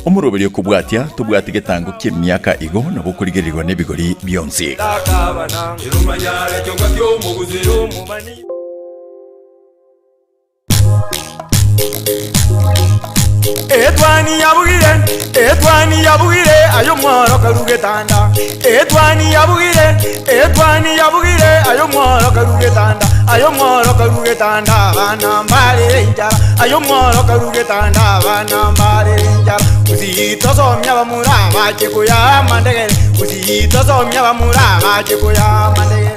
Omoroberio okobwatia, tobwati getango ki'emiaka igo nabo okorigererigwa nebigori bionsi. Etwani yabugire, etwani yabugire, aye omworo karu getanda. Etwani yabugire, etwani yabugire, aye omworo karu getanda. Aye omworo karu getanda, abana mbarere enchara. Aye omworo karu getanda, abana mbarere enchara. Gusii tosomia abamura bache koyaa amandegere, Gusii tosomia abamura bache koyaa amandegere.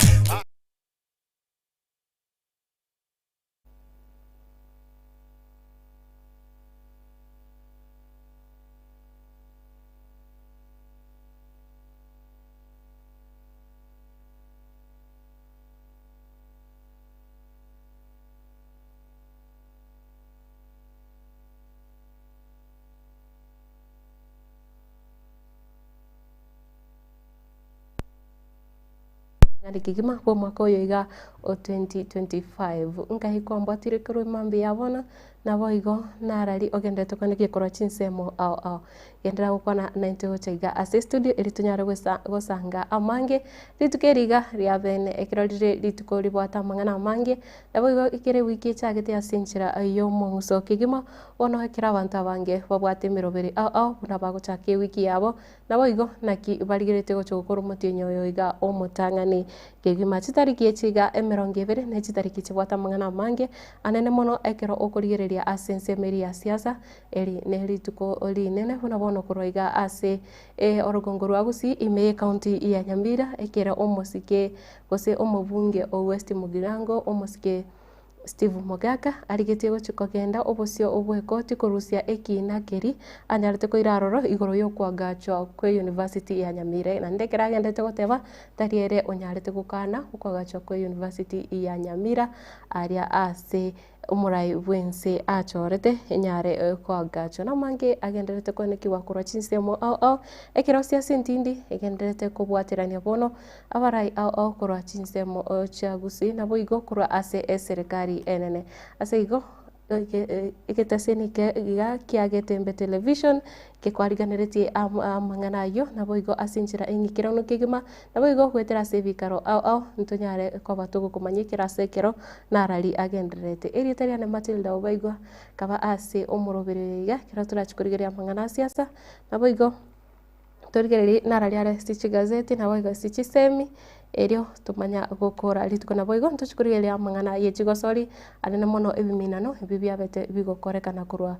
Nari kegima bw'omwaka oyo iga o 2025. Nkai kwambwatire korwa emambia ya bono, naboigo narari ogenderete kwane korwa chinsemo ao ao. Genderera gokwana naintwe gocha iga ase estudio erio tonyare gosa gosanga amange, rituko eri iga ria bene ekero rire rituko ribwate amang'ana amange, naboigo ekero ewiki echagete ase enchera y'omong'uso kegima, bono ekero abanto abange babwate emeroberi ao ao buna bagochaka ewiki yabo, Naboigo naki barigeretie gocha gokora omotienyi oyo iga omotang'ani kegima. Chitariki echi iga emerongo ebere ne chitariki chibwate amang'ana amange anene mono ekero okorigereria ase ensemo eria ya siasa, eri ne rituko rinene buna bono korwa iga ase orogongo rwa Gusii ime ye county ya Nyamira ekero omosike gose omobunge o West Mugirango omosike Steve Mogaka arigetie gochia kogenda obosio bw'ekoti korusia ekiina keria anyarete koira aroro igoro y'okoagachwa kwe University ya Nyamira. Naende ekero agenderete goteba tari ere onyarete gokana okoagachwa kwe University ya Nyamira aria ase omorai bw'ense achorete enyare koagachwa. Namange agendererete koenekigwa korwa chinsemo ao ao ekero siasa entindi egendererete kobwaterania bono Abarai ao korwa chinsemo chia Gusii naboigo korwa ase eserekari enene. Ase igo, egeteseni eke iga kia Getembe Television kekwariganeretie amang'ana ayio naboigo ase enchera eng'ikeranu kegima, naboigo goetera ase ebikaro ao ao ntonyare koba togokomanya ekero ase ekero narari agendererete. Erieta riane Matilda Obaigwa, nkaba ase omoroberi oyo iga ekero torachie korigereria amang'ana a siasa, naboigo. Torigererie nararia are ase chigazeti naboigo ase chisemi, erio tomanya gokora rituko. Naboigo ntochie korigereria amang'ana ye chigosori anene mono ebiminano ebi biabete bigokorekana korwa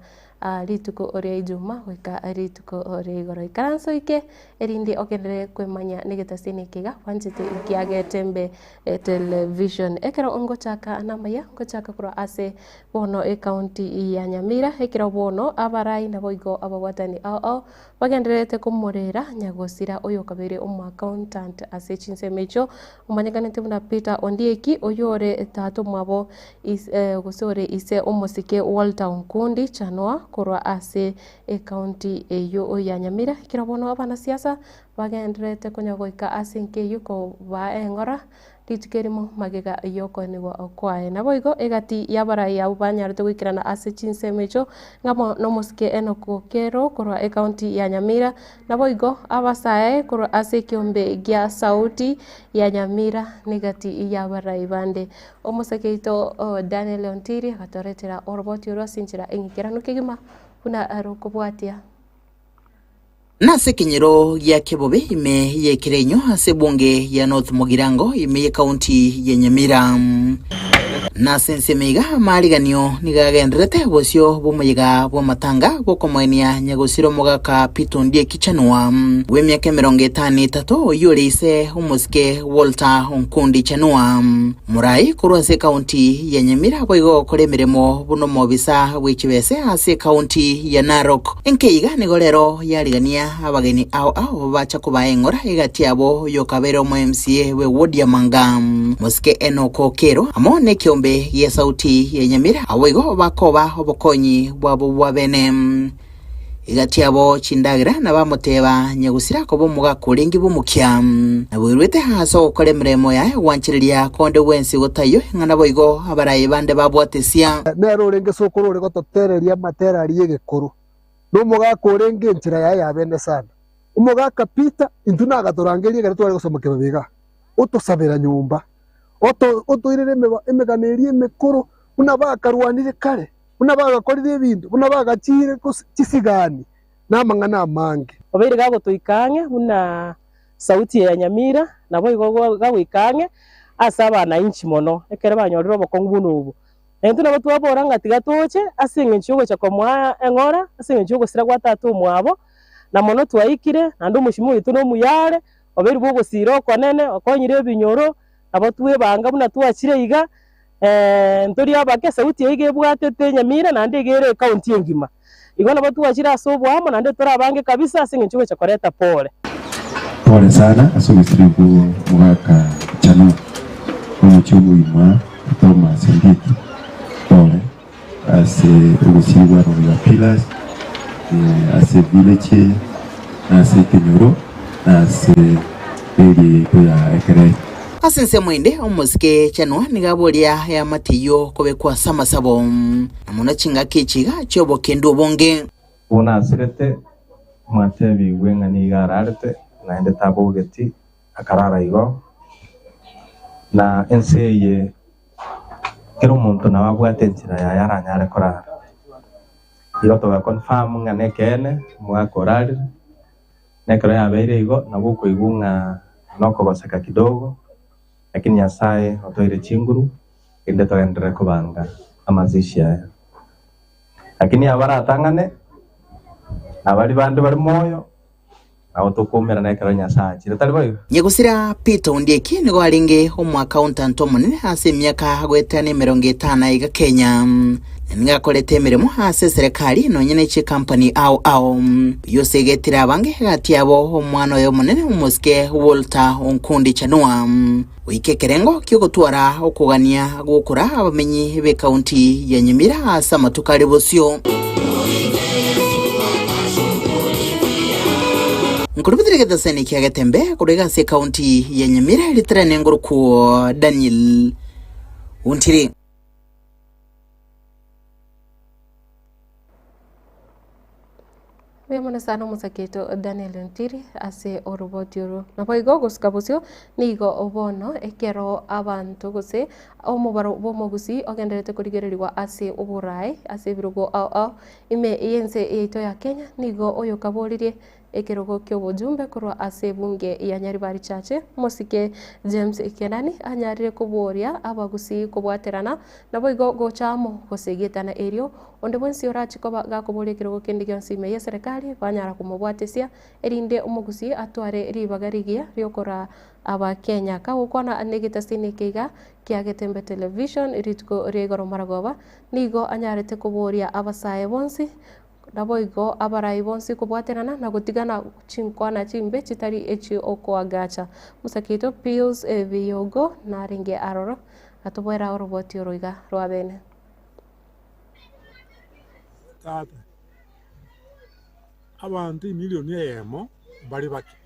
rituko ria ijuma goika rituko ria igoro. Ikaransa oike erinde ogenderere kwemanya na egetasini eke iga bwanchete ekiagetembe television. Ekero ngochaka namaya ngochaka korwa ase bono ecounty ya Nyamira, ekero bono abarai naboigo ababwatani ao ao Bagendererete komorera nyagosira oyokabeire omoaccountant ase chinsemo echio, omanyekanete buna Peter Ondieki, oyore tata omwabo gose ore ise omosike Walter Onkundi Chanua korwa ase ecounty eyio ya Nyamira. Ekero bono abanasiasa bagendererete konya goika ase enka eyio kobaa eng'ora Rituko erimo magega y'okoenigwa kwaye. Naboigo egati y'abarai abwo banyarete goikerana ase chinsemo echio, ng'amo nomosike Enock Okero korwa ecounty ya Nyamira, naboigo abasae korwa ase ekeombe gia Sauti ya Nyamira negati y'abarai bande. Omosike oito Daniel Ontiri agatoretera oroboti orwo ase enchera eng'ikeranu kegima buna rokobwatia. Nase ekenyoro gia Kebobe ime y'ekerenyo ase ebunge ya North Mugirango ime y'ekaunti ya Nyamira. Nase ensemo iga amaariganio nigo agendererete bosio bw'omoyega bw'amatanga bw'okomoenia nyagosira omogaka Peter Ondieki Chanua bw'emiaka emerongo etano etato oyio ore ise omosike Walter Onkundi Chanua Morai korwa ase ekaunti ya Nyamira boigo gokora emeremo buna omobisa bw'echibese ase ekaunti ya Narok. Enka iga nigo rero yarigania abageni ao ao bacha kobaa eng'ora egati yabo oyokabeire omo MCA bwe ward ya Manga, Mosike Enock Okero amo nekeombe gia Sauti ya Nyamira aboigo bakoba obokonyi bwabo bwa bene. Egati yabo chindagera na bamoteba nyagusira koba omogaka orenge bw'omokia, na bweruete ase ogokora emeremo yaye gwanchereria konde gwensi gotaiyo ing'ana boigo abaraai bande babwatesia. Nere orenge sokoro ore gototereria amatera aria y'egekoro. Nomogaka orenge enchera yaye yabene sana. Omogaka Peter, intwe nagatorangeria ekero tware gosoma kebebe igaa, otosabera nyomba, oto otoirere emeba emegano eria emekoro, buna bakarwanire kare, buna bagakorire ebinto, buna bagachiire gose chisigani, na amang'ana amange. Obeire gagotoika ang'e buna sauti ya Nyamira, naboigo gagoika ang'e ase abanainchi mono, ekero banyorire obokong'u buna obo. Na intwe nabo twabora ng'a tiga toche ase engencho y'ogocha komoa eng'ora, ase engencho y'ogosira gwa tata omwabo, na mono twaikire, naende omochie oito nomuya are, obeire bw'ogosira okonene, okonyire ebinyoro, nabo twebanga buna twachire iga, ntori abake, esauti eye iga ebwatete Nyamira naende iga ere ecounty engima. Igo nabo twachire ase oboamo naende tore abange kabisa ase engencho y'ogocha koreta pore. Pole sana ase obosiri obwo mogaka Chanua omochie omogima Thomas Ondieki pole ase obosiri bwa Royal Pillars ase village eye na ase ekenyoro na ase area yaito ya Ekereni. Ase ensemo ende, omosike Chanua nigo aboria eamate eyio kobekwa ase amasabo, na mono chingaki echi iga chi'obokendu obonge. Buna asirete, mwatebigwe ng'a nigo ararete, naende tabogeti, akarara igo. Na ense eye kera omonto nabo abwate enchera yaye aranyare korara. Igo toga confirm ng'a nekeene omogaka orarire, na ekero yabeire igo nabo okoigwa ng'a nokogoseka kidogo, lakini Nyasaye otoire chinguru erinde togenderere kobanga amazishi aya. Lakini abaratang'ane, na baria bande bare moyo, nabo tokoumerana ekero Nyasae achire, tari boigo? Nyagusira Peter Ondieki nigo arenge omoaccountant omonene ase emiaka goetania emerongo etano aiga Kenya, na nigo akorete emeremo ase eserekari nonya ne chikampani ao ao. Oyio osegetire abange egati yabo omwana oye omonene omosike Walter Onkundi Chanua. Goika ekerengo ki'ogotwara okogania gw'okora abamenyi b'ekaunti ya Nyamira ase amatuko are bosio. Nkorobotire egetaseni kia Getembe korwa iga ase ekaunti ya Nyamira ritere nengorokwo Daniel Ontiri. Mbuya mono sana omosake oito Daniel Ntiri ase oroboti oro. Naboigo gosuka bosio nigo bono ekero abanto gose omobaro bw'omogusii ogendererete korigererigwa ase oboraai ase ebirogo ao ao ime y'ense yaito ya Kenya nigo oyokaboririe Ekerogo ki'obojumbe korwa ase ebunge ya Nyaribari Chache, omosike James Kenani anyarire koboria abagusii kobwaterana naboigo gocha amo gosegetana erio onde bwensi orache koba gakoboria ekerogo kende gionsi ime y'eserekari banyara komobwatesia erinde omogusii atware ribaga rigiya riokoraa Abakenya. Kagokwana negetasini eke iga kia Getembe Television rituko ria igoro maragoba nigo anyarete koboria abasae bonsi Naboigo abarai bonsi kobwaterana na gotigana chinkwana chimbe chitari echi'okoagacha. Mosakito Pius Biyogo narenge aroro, atoboera oroboti oro iga rwa bene. Tata, abanto emilioni eyemo mbare bake,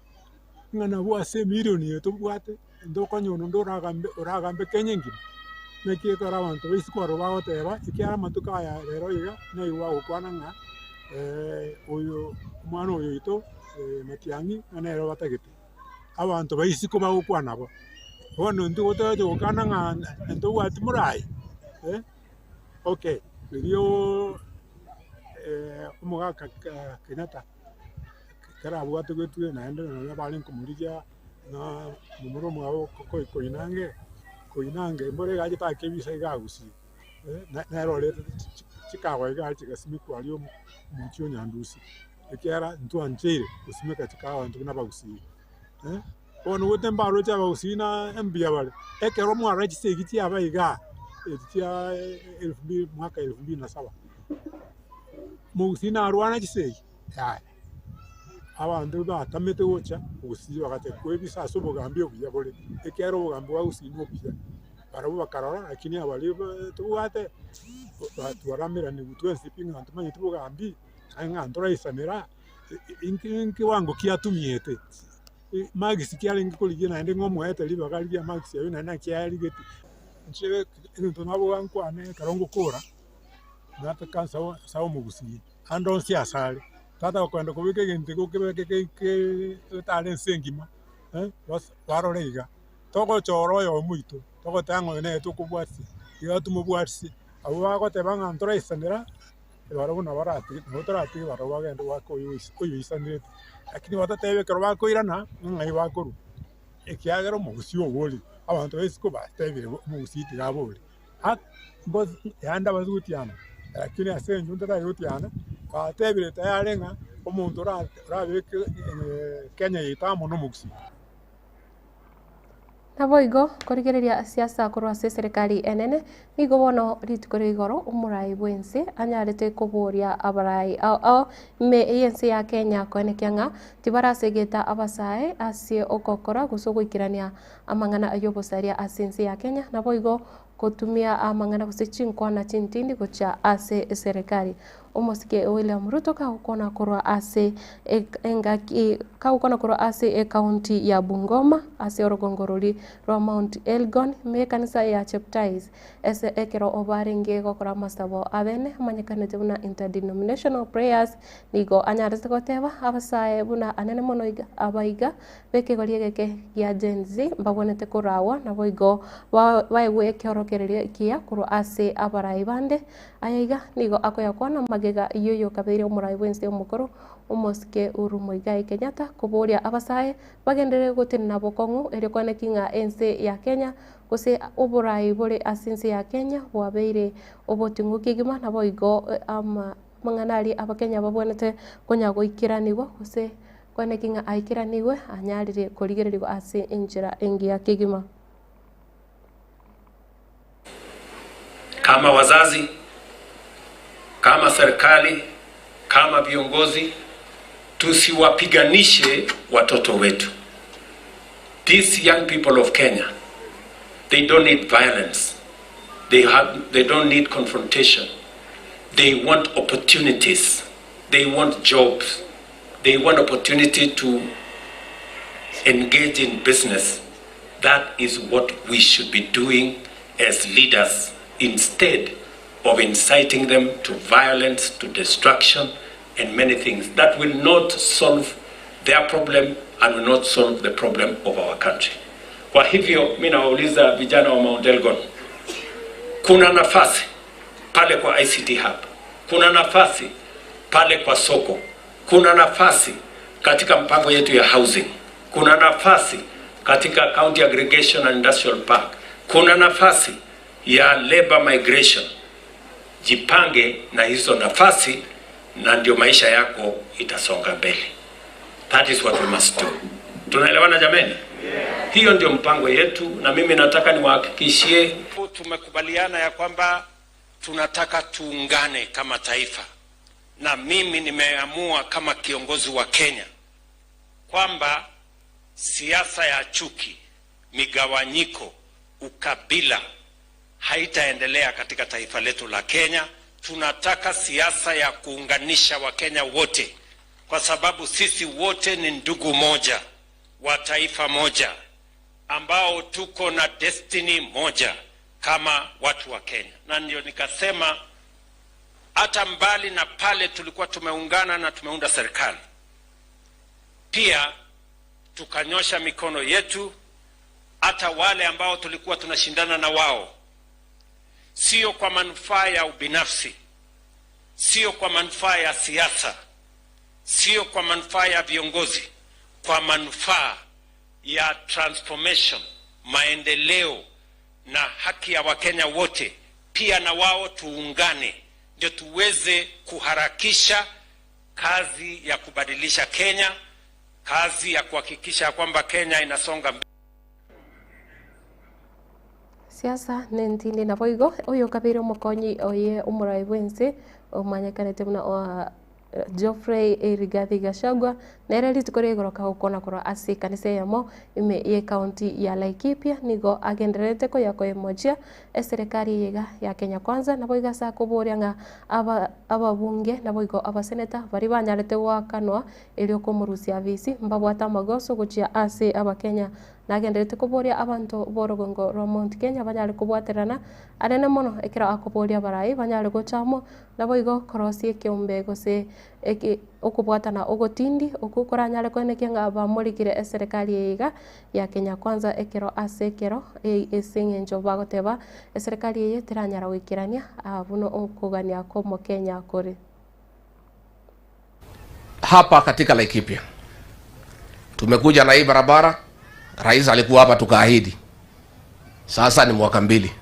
ng'a nabwo ase emilioni eye tobwate, ntokonyora onde oragambe oragambe Kenya engima. Naki ekero abanto ba isiko aro bagoteba, ekiagera amatuko aya rero iga, naigo bagokwana ng'a oyo omwana oyo oito Matiang'i ng'a nere batagete. Abanto ba isiko bagokwana bo. Bono intwe gotogocha gokana ng'a ntobwati morayi okay, rirorio omogaka Kenyatta ekero abwatogete naende nonye barenge komorigia. Na momura omwabo koinange, koinange embura iga achete akebisa iga agusie, nere oretete chikawa iga chigasimekwa aria omochie o Nyandusi, ekiagera ntwancheire gosimeka chikawa intwe buna abagusii. Bono gote mbaroche abagusii na mbuya bare, ekero mwarora chisegi chiaba igaa, echi chia elfu mbili mwaka elfu mbili na saba, mogusii narwana chisegi? Yaya. Abanto batamete gocha gusii bagacha kwebisa ase obogambi obuya bore, ekiagera obogambi bwa gusii nobuya. Barabwo bakarora lakini abaria tobwate twarameraniwu twensi pi ng'a ntomanyeti bogambi, naende ng'a ntoraisanera, inki nkiwango ki atumiete, marks ki arenge korigia naende ng'a omoete ribaga riria marks aywo naende naki ayarigeti. Inche egento naboga nkwane ekero ngokora, nataka nsabe omogusii. Ande onsi asare, tata gokogenda kobeka egento igo okebeke getare ense engima, barore iga, togochora oyomo oito, togoteba ng'a oyo nere tokobwatia, iga tomobwatisie. Abwo bagoteba ng'a ntoraisanera, barabwo nabo baratige, nabo toratige barabwo bagende goaka oyo oyoisanerete. Lakini batatebe ekero bakoirana, ng'ai bakorwa, ekiagera omogusii oborire, abanto ba isiko batebire omogusii tiga abore. Yaani ndabase gotiana, lakini ase eng'encho ntatari gotiana, batebire tayari ng'a omonto orabeke Kenya yaito amo nomogusii. Naboigo korigereria siasa korwa ase eserekari enene, nigo bono rituko ria igoro omorai bw'ense anyarete koboria abarai ao ao ime y'ense ya Kenya koenekia ng'a tibarasegeta abasae ase ogokora gose ogoikerania amang'ana ay'obosaria ase ense ya Kenya, naboigo gotumia amang'ana gose chinkwana chintindi gochia ase eserekari. Omosike William Ruto kagokwana korwa ase engaki kagokwana korwa ase ecounty ya Bungoma ase orogongo roria rwa Mount Elgon ime ekanisa ya Cheptais ase ekero barenge gokora amasabo abene amanyekanete buna interdenominational prayers nigo anyarete goteba abasae buna anene mono iga abaiga B'ekegori egeke gia Gen Z mbagwenerete koraagwa, naboigo baegwe ekeorokererio ekiya korwa ase abarai bande. Aya iga nigo akoyakwana magega y'oyokabeire omorai bw'ense omokoro, omosike Uhuru Muigai Kenyatta, koboria abasae bagenderere gotenena bokong'u erio koaneki ng'a ense ya Kenya gose oborai bore ase ense ya Kenya bwabeire oboting'u kegima naboigo amang'ana aria abakenya babwenerete konya goikeranigwa gose Kwaneki ng'a aikeranigwe, anyarire korigererigwa ase enchera engiya kegima. Kama wazazi, kama serikali, kama viongozi, tusiwapiganishe watoto wetu. These young people of Kenya, they don't need violence, they have, they don't need confrontation, they want opportunities, they want jobs. They want opportunity to engage in business. That is what we should be doing as leaders instead of inciting them to violence, to destruction, and many things that will not solve their problem and will not solve the problem of our country. Kwa hivyo mi nawauliza vijana wa Mount Elgon, kuna nafasi pale kwa ICT Hub, kuna nafasi pale kwa soko, kuna nafasi katika mpango yetu ya housing, kuna nafasi katika county aggregation and industrial park, kuna nafasi ya labor migration. Jipange na hizo nafasi, na ndio maisha yako itasonga mbele. That is what we must do. Tunaelewana jameni? Hiyo ndio mpango yetu, na mimi nataka niwahakikishie, tumekubaliana ya kwamba tunataka tuungane kama taifa, na mimi nimeamua kama kiongozi wa Kenya kwamba siasa ya chuki, migawanyiko, ukabila haitaendelea katika taifa letu la Kenya. Tunataka siasa ya kuunganisha Wakenya wote, kwa sababu sisi wote ni ndugu moja wa taifa moja ambao tuko na destiny moja kama watu wa Kenya, na ndio nikasema hata mbali na pale tulikuwa tumeungana na tumeunda serikali, pia tukanyosha mikono yetu hata wale ambao tulikuwa tunashindana na wao, sio kwa manufaa ya ubinafsi, sio kwa manufaa ya siasa, sio kwa manufaa ya viongozi, kwa manufaa ya transformation, maendeleo na haki ya Wakenya wote, pia na wao tuungane, ndio tuweze kuharakisha kazi ya kubadilisha Kenya, kazi ya kuhakikisha kwamba Kenya inasonga mbele. Siasa nentindi naboigo oyo okabeire omokonyi oye omorai bwense omanyekanete buna Geoffrey Rigathi Gachagua nere rituko ria igoro kagokwana korwa ase ekanisa eyemo ime y'ecounty ya Laikipia nigo agendererete koya koyemochia eserekari eye iga ya Kenya Kwanza naboigo ase akoboria ng'a aba ababunge naboigo abaseneta baria banyarete goakanwa erio komorusia afisi mbabwate amagoso gochia ase abakenya. Nagendererete koboria abanto b'orogongo rwa Mount Kenya banyare kobwaterana anene mono ekero akoboria abarai banyare gocha amo naboigo korosia ekeombe gose eke okobwatana ogotindi okwo koranyare koenekia ng'a bamorikire eserekari eye iga ya Kenya Kwanza ekero ase ekero ase eng'encho bagoteba eserekari eye teranyara goikerania buna okogania kw'omokenya kore. Hapa katika Laikipia tumekuja na hii barabara, rais alikuwa hapa tukaahidi. Sasa ni mwaka mbili,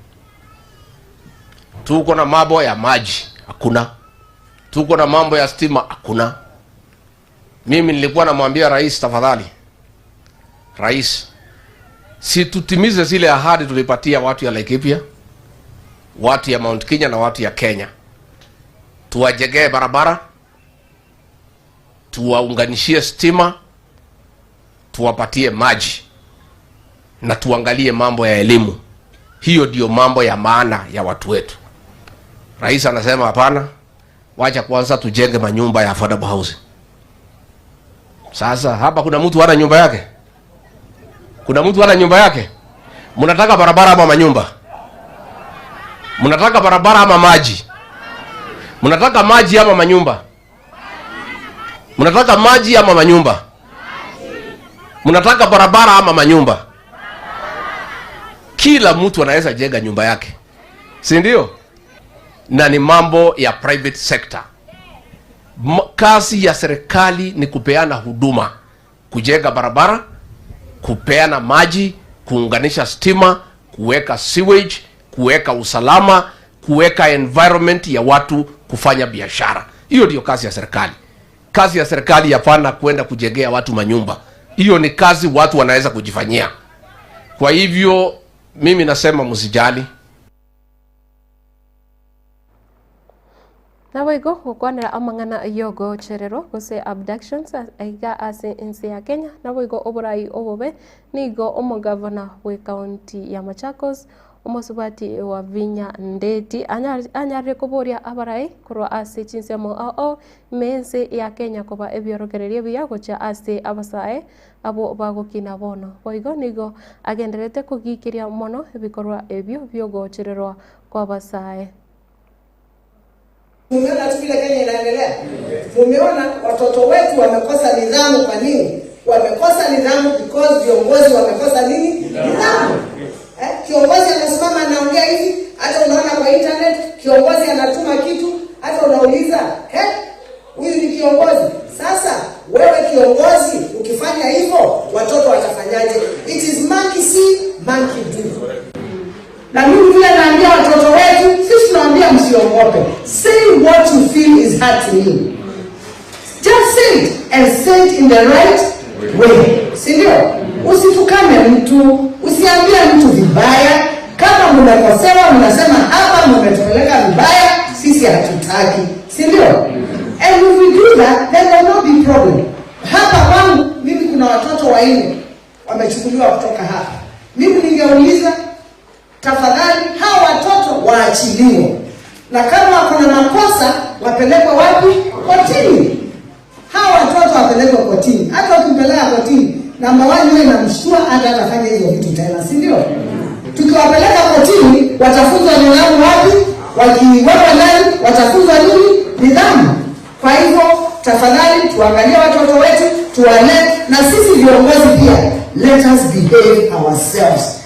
tuko na mambo ya maji hakuna, tuko na mambo ya stima hakuna. Mimi nilikuwa namwambia rais, tafadhali rais, si tutimize zile ahadi tulipatia watu ya Laikipia, watu ya Mount Kenya na watu ya Kenya, tuwajengee barabara tuwaunganishie stima, tuwapatie maji na tuangalie mambo ya elimu. Hiyo ndiyo mambo ya maana ya watu wetu. Rais anasema hapana, wacha kwanza tujenge manyumba ya affordable housing. Sasa hapa kuna mtu hana nyumba yake? Kuna mtu hana nyumba yake? Mnataka barabara ama manyumba? Mnataka barabara ama maji? Mnataka maji ama manyumba? Mnataka maji ama manyumba? Mnataka barabara ama manyumba? Kila mtu anaweza jenga nyumba yake, si ndio? Na ni mambo ya private sector. Kazi ya serikali ni kupeana huduma, kujenga barabara, kupeana maji, kuunganisha stima, kuweka sewage, kuweka usalama, kuweka environment ya watu kufanya biashara. Hiyo ndio kazi ya serikali. Kazi ya serikali hapana kwenda kujengea watu manyumba. Hiyo ni kazi watu wanaweza kujifanyia. Kwa hivyo mimi nasema msijali. Naboigo gokwanera amang'ana y'ogochererwa gose abductions aiga ase ense ya Kenya naboigo oborai obobe nigo omogavana bw'ekaunti ya Machakos Omosubati Wavinya Ndeti anyarire koboria abarai korwa ase chinsemo ao ao ime y'ense ya Kenya koba ebiorokererio ebiya gochia ase abasae abwo bagokina bono. Boigo nigo agendererete kogiikeria mono ebikorwa ebio bi'ogochererwa kw'abasae. Mumeona tu vile Kenya inaendelea. Mumeona watoto wetu wamekosa nidhamu. Kwa nini wamekosa nidhamu? Because viongozi wamekosa nini? Nidhamu. Eh, kiongozi anasimama anaongea hivi, hata unaona kwa internet kiongozi anatuma kitu, hata unauliza eh, huyu ni kiongozi? Sasa wewe kiongozi ukifanya hivyo watoto watafanyaje? It is monkey see, monkey do. Na mimi vile naambia watoto wetu, sisi tunaambia msiogope. Say what you feel is hurting you. Just say it and say it in the right way. Si ndio? Usitukane mtu, usiambie mtu vibaya. Kama mmekosewa mnasema hapa mmetupeleka vibaya, sisi hatutaki. Si ndio? And if we do that, there will not be problem. Hapa kwangu mimi kuna watoto wanne wamechukuliwa kutoka hapa. Mimi ningeuliza tafadhali hawa watoto waachiliwe, na kama kuna makosa wapelekwe wapi? Kotini. Hawa watoto wapelekwe kotini. Hata ukimpeleka kotini, namba one yeye namshtua, hata atafanya hizo vitu tena, si ndio? Tukiwapeleka kotini, watafunzwa nidhamu wapi? Wakiwekwa ndani, watafunzwa nini? Nidhamu. Kwa hivyo tafadhali tuangalie watoto wetu, tuwalee, na sisi viongozi pia, let us behave ourselves.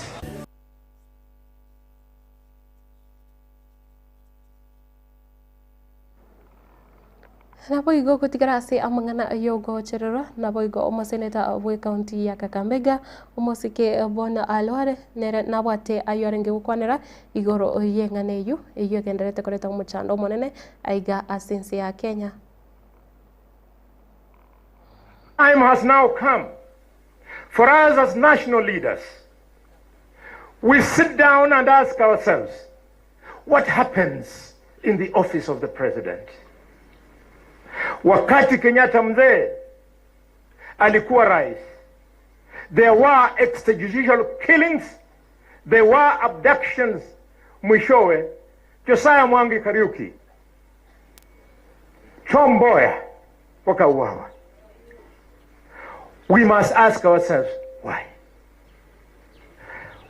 Naboigo gotigara ase amang'ana y'ogochererwa, naboigo omoseneta bw'ecounty ya Kakamega, omosike Bona Alware, nere nabwate ayio arenge gokwanera igoro y'eng'ana eyio, eyio egendererete koreta omochando omonene aiga ase ense ya Kenya. Time has now come for us as national leaders. We sit down and ask ourselves, what happens in the office of the president? Wakati Kenyatta mzee alikuwa rais, there were extrajudicial killings, there were abductions. Mwishowe Josiah Mwangi Kariuki, Tom Mboya wakauawa. We must ask ourselves why.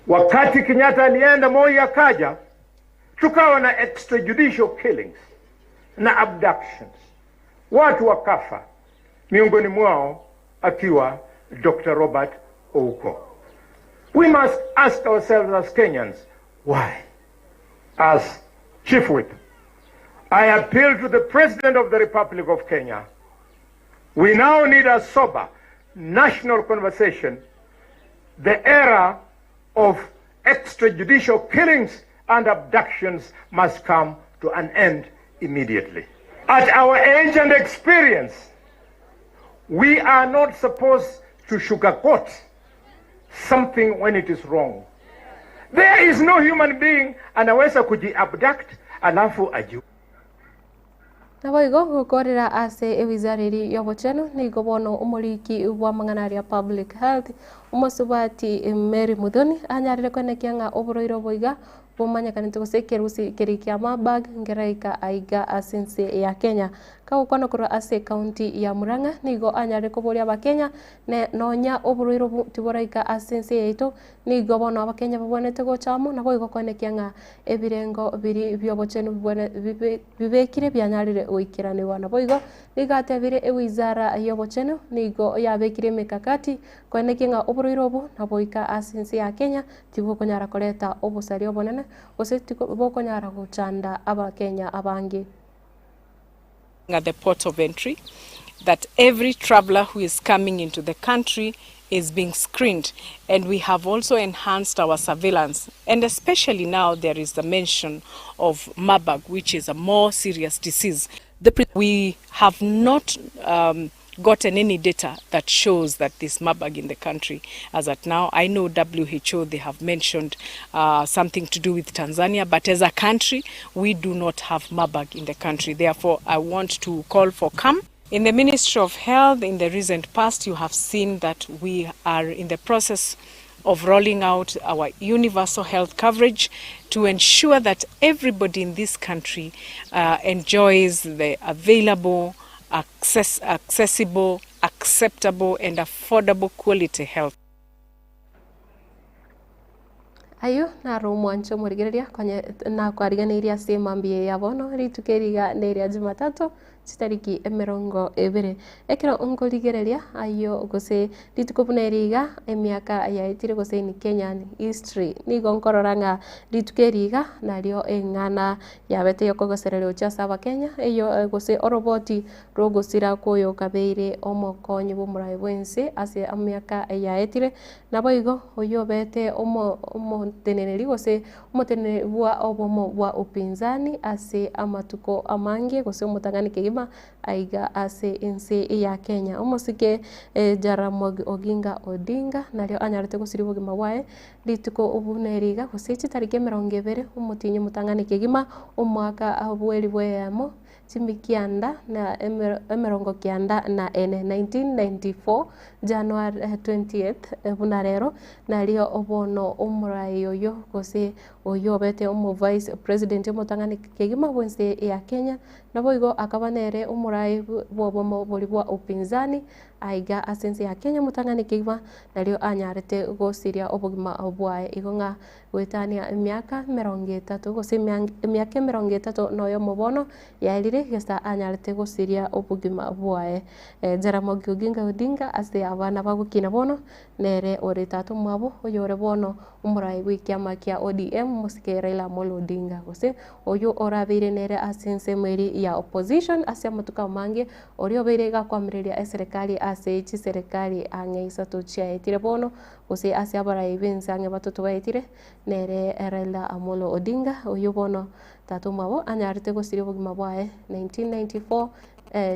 Wakati Kenyatta alienda, Moi akaja, tukawa na extrajudicial killings na abductions, watu wakafa, miongoni mwao akiwa Dr. Robert Ouko. We must ask ourselves as Kenyans, why? As Chief Whip, I appeal to the President of the Republic of Kenya. We now need a sober national conversation. The era of extrajudicial killings and abductions must come to an end immediately. At our age and experience, we are not supposed to sugarcoat something when it is wrong. There is no human being anaweza kuji-abduct alafu aji Naboigo gokorera ase ewizara eria y'obochenu nigo bono omoriki bw'amang'ana aria Public Health omosubati Mary Muthoni anyarire koenekia ng'a oborwaire obo iga bomanyekanete gose ekerusi keria kia Marburg nkeraika aiga ase ense ya Kenya. Kagokwana korwa ase ecounty ya Murang'a nigo anyarire koboria abakenya ne nonya oborwaire obo tiboraika ase ense yaito Nigo bono Abakenya babwenerete gocha amo, naboigo koenekia ng'a ebirengo biria bi'obochenu bibekire bianyarire goikeranigwa. Naboigo nigo atebire ewizara y'obochenu nigo yabekire emekakati koenekia ng'a oborwaire obo naboika ase ense ya Kenya tibokonyara koreta obosaria obonene gose tibokonyara gochanda Abakenya abange. At the port of entry that every traveler who is coming into the country is being screened and we have also enhanced our surveillance and especially now there is the mention of Marburg which is a more serious disease. The we have not um, gotten any data that shows that this Marburg in the country as at now. I know WHO, they have mentioned uh, something to do with Tanzania, but as a country, we do not have Marburg in the country. Therefore, I want to call for calm. In the Ministry of Health, in the recent past, you have seen that we are in the process of rolling out our universal health coverage to ensure that everybody in this country uh, enjoys the available, access, accessible, acceptable and affordable quality health. Ayio naro omwancho omorigereria konye nakwariganeirie ase emambia eye ya bono, rituko eri iga neria Jumatatu, chitariki emerongo ebere. Ekero nkorigereria ayio gose rituko buna eri iga, emiaka yaetire gose in Kenyan history, nigo nkorora ng'a rituko eri iga nario eng'ana yabete yokogosereria gochia ase abakenya, eyio gose oroboti rw'ogosira kw'oyokabeire omokonyi bw'omoraai bw'ense ase emiaka yaetire, Naboigo oyio obete omoteneneri gose omoteneneri bwa obomo bwa upinzani ase amatuko amange gose omotang'ani kegima aiga ase ense ya Kenya. Omosike Jaramogi Oginga Odinga nario anyarete gosiria obogima bwaye rituko buna eri iga gose chitariki emerongo ebere omotienyi omotang'ani kegima omwaka bw'elifu eyemo Chimikianda na emerongo kianda na ene, 1994, January 20th, buna rero, nario bono omorai oyo gose oyio obete omo vice president omotang'ani kegima bwense ya Kenya, naboigo akaba nere omorai bw'obomo boria bwa upinzani aiga ase ense ya Kenya omotang'ani kegima, nario anyarete gosiria obogima bwaye. Igo ng'a Goetania emiaka emerongo etato, gose emiaka emerongo etato na oyomo bono yaerire, gesa anyarete gosiria obogima bwaye. Jaramogi Oginga Odinga ase abana bagokina bono, nere ore tata omwabo, oyore bono omorai bw'ekiama kia ODM, mosike Raila Amolo Odinga, gose oyio orabeire nere ase ensemo eria ya opposition ase amatuko amange, oria obeire gakoamereria eserekari ase chiserekari ang'e isato chiaetire bono, Gose ase abarai b'ense ang'e batato baetire, nere Raila Amolo Odinga, oyio bono tata omwabo anyarete gosiria obogima bwaye 1994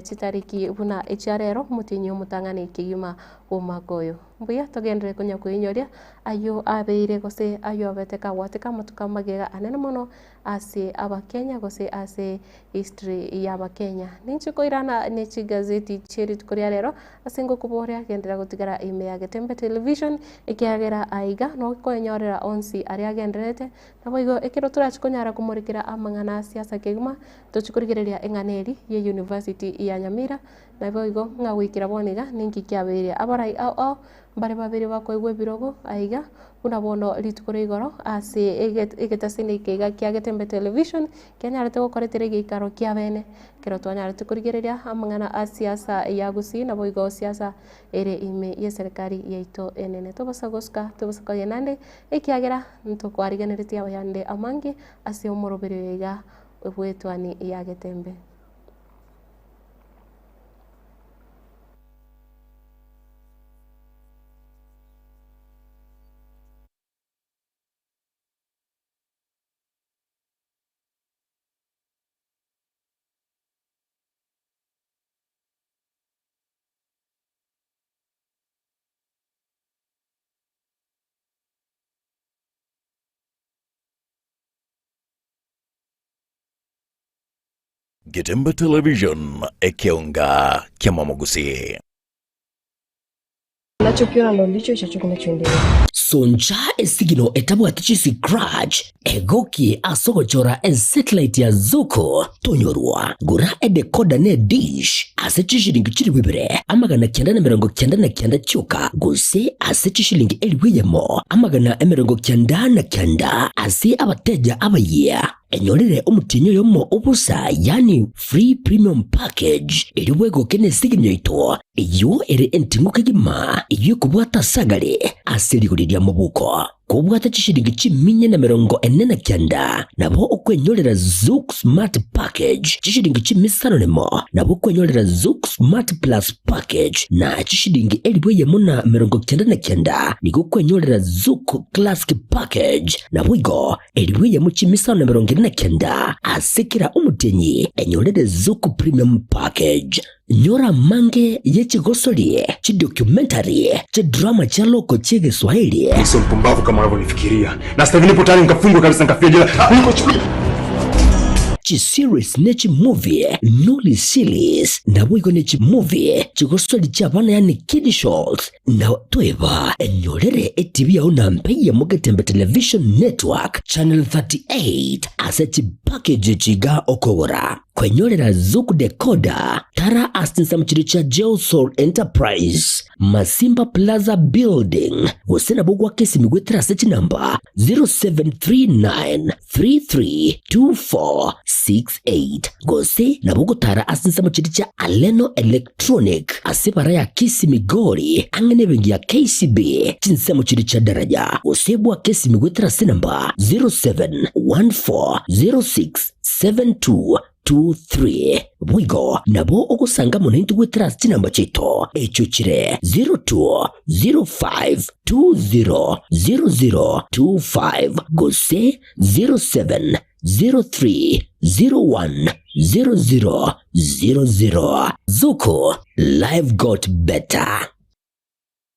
chitariki buna echia rero, omotienyi omotang'ani kegima bw'omwaka oyo. Mbuya togenderere konya koinyoria ayio abeire gose ayio abete kagwateka amatuko amagega anene mono ase abakenya gose ase history y'abakenya. Ninche koirana ne chigazeti chie rituko ria rero ase ngokoboria genderera gotigara ime ya Getembe Television ekiagera aiga nokoenyorera onsi aria agendererete naboigo ekero torachi konyara komorekera amang'ana a siasa kegima tochi korigereria eng'ana eri ye university. ekaunti ya Nyamira, Naboigo ng'a goikera bono iga ninki kiabeire abarai ao ao mbare babere bakoigwa ebirogo aiga, buna bono rituko ria igoro ase egetasini eke iga kia Getembe Television kianyarete gokoretera egeikaro kia bene. Ekero twanyarete korigereria amang'ana a siasa ya Gusii naboigo siasa ere ime y'eserekari yaito enene. Tobosa gosuka, tobosa kogenda ande, ekiagera ntokwarigeneretie abayande amange ase omoroberio oyo iga bw'etuani ya Getembe. Getembe Television, ekeonga ki'amamogusii. Unachokiona ndo ndicho ichocho kinachoendelea. Soncha esigino etabwati chiscratch, egokie ase ogochora esatellite ya Zuku tonyorwa. Gora edecoder ne dish ase chishilingi chilifu ibere 999 chioka gose ase chishilingi 1,000 99 ase abateja abayia. Enyorere omotienyi oyomo o bosa, yaani free premium package, erio bwegoke nesigini yaito, eyio ere enting'u kegima, eyio ekobwata ase agare ase rigori ria mobuko. Kobwate chishilingi chiminya na 49, nabo okwenyorera Zuku Smart Package, chishilingi chimisano nemo, nabo okwenyorera Zuku Smart Plus Package, na chishilingi 1,099 nigo okwenyorera Zuku Classic Package. Naboigo Elifu eyemo chimisano na 49 ase kera omotienyi enyorere Zuku Premium Package. Nyora amange ye chigosori, chidocumentary, chidrama chia loko chi'Egeswahili, Sio mpumbavu kama unavyonifikiria. Na sasa hivi nipo tayari nikafungwe kabisa nikafia jela. Kuliko chuki. chiseries ne chimovie, noli series, naboigo ne chimovie, chigosori chi'abana yaani kiddie shows, Na tweba enyorere etibi yao na mpe ya Mugetembe Television Network Channel 38 ase chipackage chiga okogora kwenyorera Zuku Decoder tara ase chinsemo chiria chia Geosol Enterprise Masimba Plaza Building gose nabo gwaka esimi goetera ase chinamba 0739 332468 gose nabo ogotara ase ensemo chiria chia Aleno Electronic ase ebara ya Kisii Migori ang'e nebenki ya KCB chinsemo chiria chia Daraja gose bwake esimi goetera ase enamba 07140672 23. Boigo nabo ogosanga amo naintwe goetera ase chinamba chiaito, echio chire 0205200025 gose 0703010000. Zuku, life got better.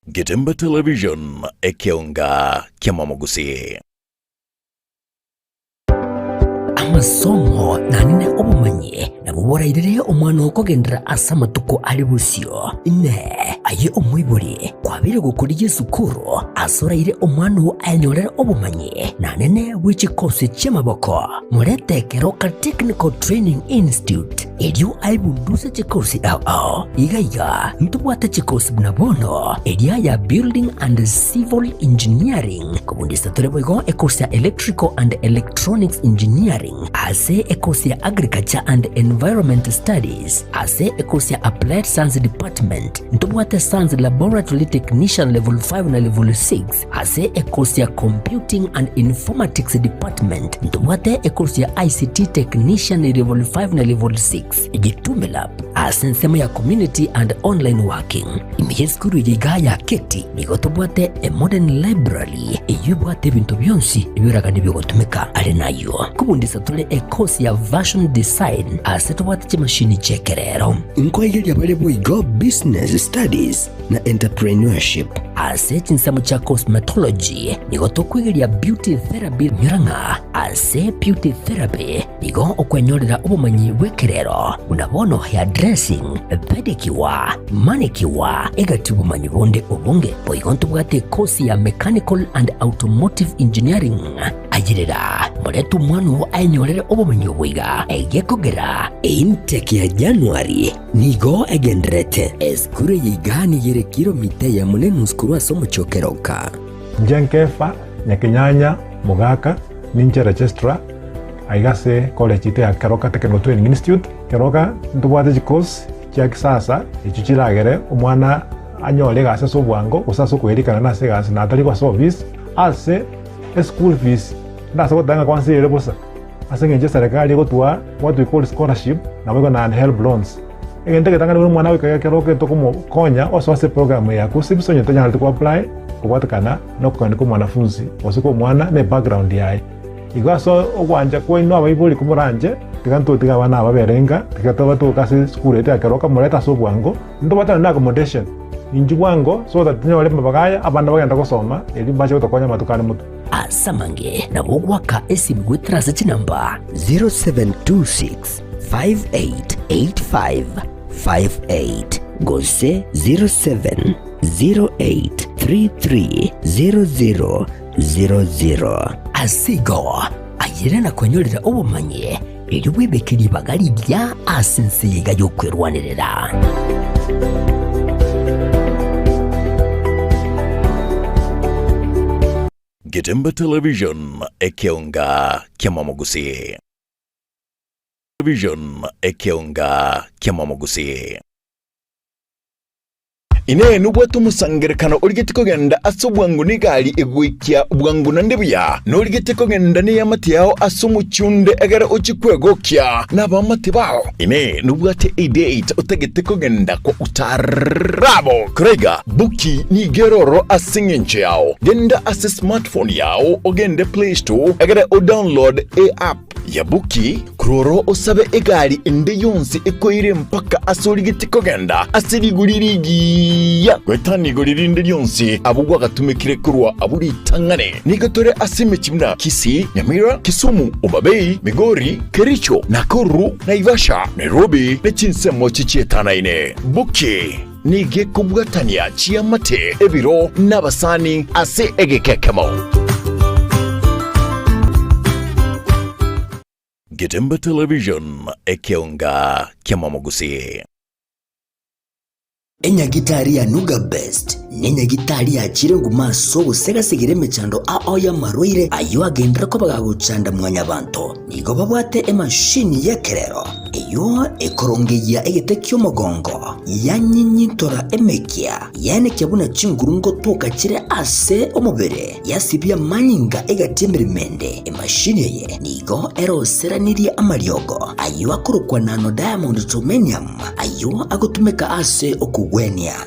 Getembe Television, ekeonga ki'amamogusii. Amasomo nanene obomanyi nabwo borairere omwana oo kogenderera ase amatuko are bosio. Inee! Aye omoibori, kwabeire gokorigia esukuru ase oraire omwana oo ayenyorere obomanyi nanene bwe chikosi chi'amaboko? Morete Keroka Technical Training Institute erio aebunduse chikosi ao ao. Iga iga ntobwate chikosi buna bono eria ya Building and Civil Engineering, Kobundisa tore boigo ekosi ya Electrical and Electronics Engineering, ase ekosi ya Agriculture and Environment Studies, ase ekosi ya Applied Science Department, ntobwate Science Laboratory Technician Level 5 na Level 6, ase ekosi ya Computing and Informatics Department, ntobwate ekosi ya ICT Technician Level 5 na Level 6, Gitume Lab, ase ensemo ya Community and Online Working. Ime y'esukuru eye iga ya Keti nigo tobwate a modern library eyio ebwate ebinto bionsi ebioragani bigotumeka. Are nayio kobundisa tore e course ya Fashion Design ase tobwate chimashini chi'ekerero. Nkoigeria bare boigo Business Studies. Business na Entrepreneurship. Ase chinsemo chia Cosmetology nigo tokwegeria Beauty Therapy nyora ng'a ase Beauty Therapy nigo okwenyorera obomanyi bw'ekerero buna bono hairdressing, pedicure, manicure egati obomanyi bonde obonge. Boigo ntobwate ekosi ya Mechanical and Automotive Engineering. Ayerera, morete omwana oo aenyorere obomenyi obo iga, egekogera Intake ya January nigo egendererete. Esukuru eye iga nigo ere kilomita eyemo na enusu korwa ase omochie o Keroka. Inche Nkefa, Nyakenyanya, Mogaka, ninche registrar aiga ase college yaito ya Keroka Technical Training Institute. Keroka ntobwate chicourse chia kisasa echio chiragere omwana anyore egasi ase obwango gose ase okoerikana nase egasi na atari ase office ase Eschool fees ndase goteba ng'a kwansa ere bosa ase eng'encho eserekari egotoa what we call scholarship naboigo na HELB loans. Egento egetang'ani buna omwana goika ekero tokomokonya osoa ase eprogram ya KUCCPS onye tonyarete ko apply kobwatekana na okogania kwa omwanafunzi gose kwa omwana na ebackground yaye. Igo ase ogwancha kwaino abaibori komoranche tiga ntotige abana aba babere inga tiga tobatoke ase esukuru yaito ya Keroka morete ase obwango ntobwatane na accommodation. Inchuo bwango, so that tinyore amabaga aya abana bagenda gosoma, erio mbache gotokonya amatuko are motwe. Ase amange nabo ogoaka esimi goetera ase chinamba 0726 5885 58 gose 0708 3300 00. Ase igo, ayere na kwenyorera obomanyi Erio bwebeke ribaga rigiya ase ense eyeiga y'okwerwanerera. Getembe Television, ekeonga ki'amamogusii. Television, ekeonga ki'amamogusii. Inee! Nobwate omosangererekano origetie kogenda ase obwango negari egoikia bwango naende buya? Norigetie kogenda neamate yao ase omochie onde egere ochie kwegokia nabaamate bao? Inee! Nobwate edate otagete kogenda kwa utaarabu? Koraiga, Buki nigo ere ororo ase engencho yao. Genda ase smartphone yao ogende Play Store egere odownload eapp ya Buki, Korwa osabe egari ende yonsi ekoire mpaka ase origetie kogenda ase rigori rigiya goetania igori rinde rionsi abwo gwagatumekire korwa abwo ritang'ani. Nigo tore ase emechie buna Kisii, Nyamira, Kisumu, Homa Bay, Migori, Kericho, Nakuru, Naivasha, Nairobi ne chinsemo chichietanaine. Buki nigo ekobwatania chiamate, ebiro, na abasani ase egeka ekemo. Getembe Television, ekeonga ki'amamogusii. Enyagitari ya Nuga Best nenyagitari yachire nguma ase ogosegasegera emechando ao y'amarwaire ayio agenderere koba gagochanda mwanyabanto. Nigo babwate emashini y'ekerero eyio ekorongeyia egete ki'omogongo, yanyinyintora emekia, yaenekia buna chinguru ngotoka chire ase omobere, Yasibia amanyinga egati emeremo ende. Emashini eye nigo eroseranirie amariogo ayio akorokwa nano diamond germanium ayio agotumeka ase okogwenia.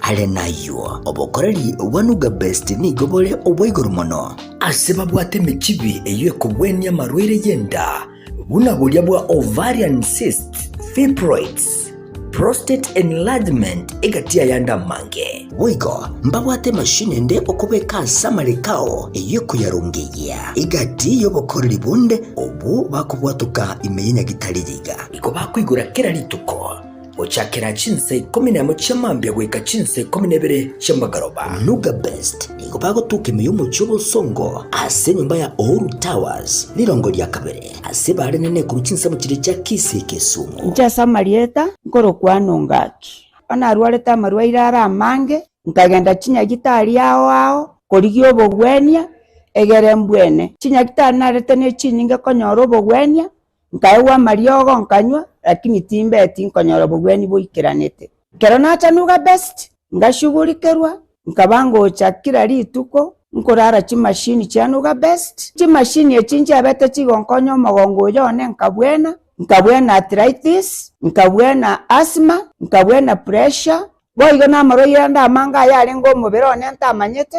Are nayio, obokoreri bwa Nuga Best nigo bore obwa igoro mono. Ase babwate emechibi eyio ekogwenia amarwaire y'enda buna boria bwa ovarian cysts, fibroids, prostate enlargement egati y'ayande amange. Boigo mbabwate emashini ende okobeka ase amareko ao eyio ekoyarongeyia egati y'obokoreri bonde obwo bakobwatoka ime y'enyagitari eye iga. Igo bakoigora kera rituko gochakera chinsa ikomi nemo chia mambia goika chinsa ikomi na ibere chia magoroba. Nuga Best nigo bagotoka ime y'omochie obosongo ase enyomba ya Uhuru Towers rirongo ria kabere ase barenene korwa chinsemo chiria chia Kisii Kisumu. Inche ase amarieta nkorokwa Nongaki. Bono narwarete amarwaire are amange, nkagenda chinyagitari ao ao korigia obogwenia egere mbwene. Chinyagitari narete ne chinyinge konyora obogwenia, Nkaegwa amariogo nkanywa, lakini timbeti nkonyora obogwenia boikeranete. Ekero nacha Nuga Best, ngashugurikerwa, nkaba ngocha kila rituko nkorara chimashini chia Nuga Best. Chimashini echi nchiabete chigonkonya omogongo oyo one nkabwena, nkabwena arthritis, nkabwena asthma, nkabwena pressure, boigo namarwaire ande amange ayarenge omobere one ntamanyete.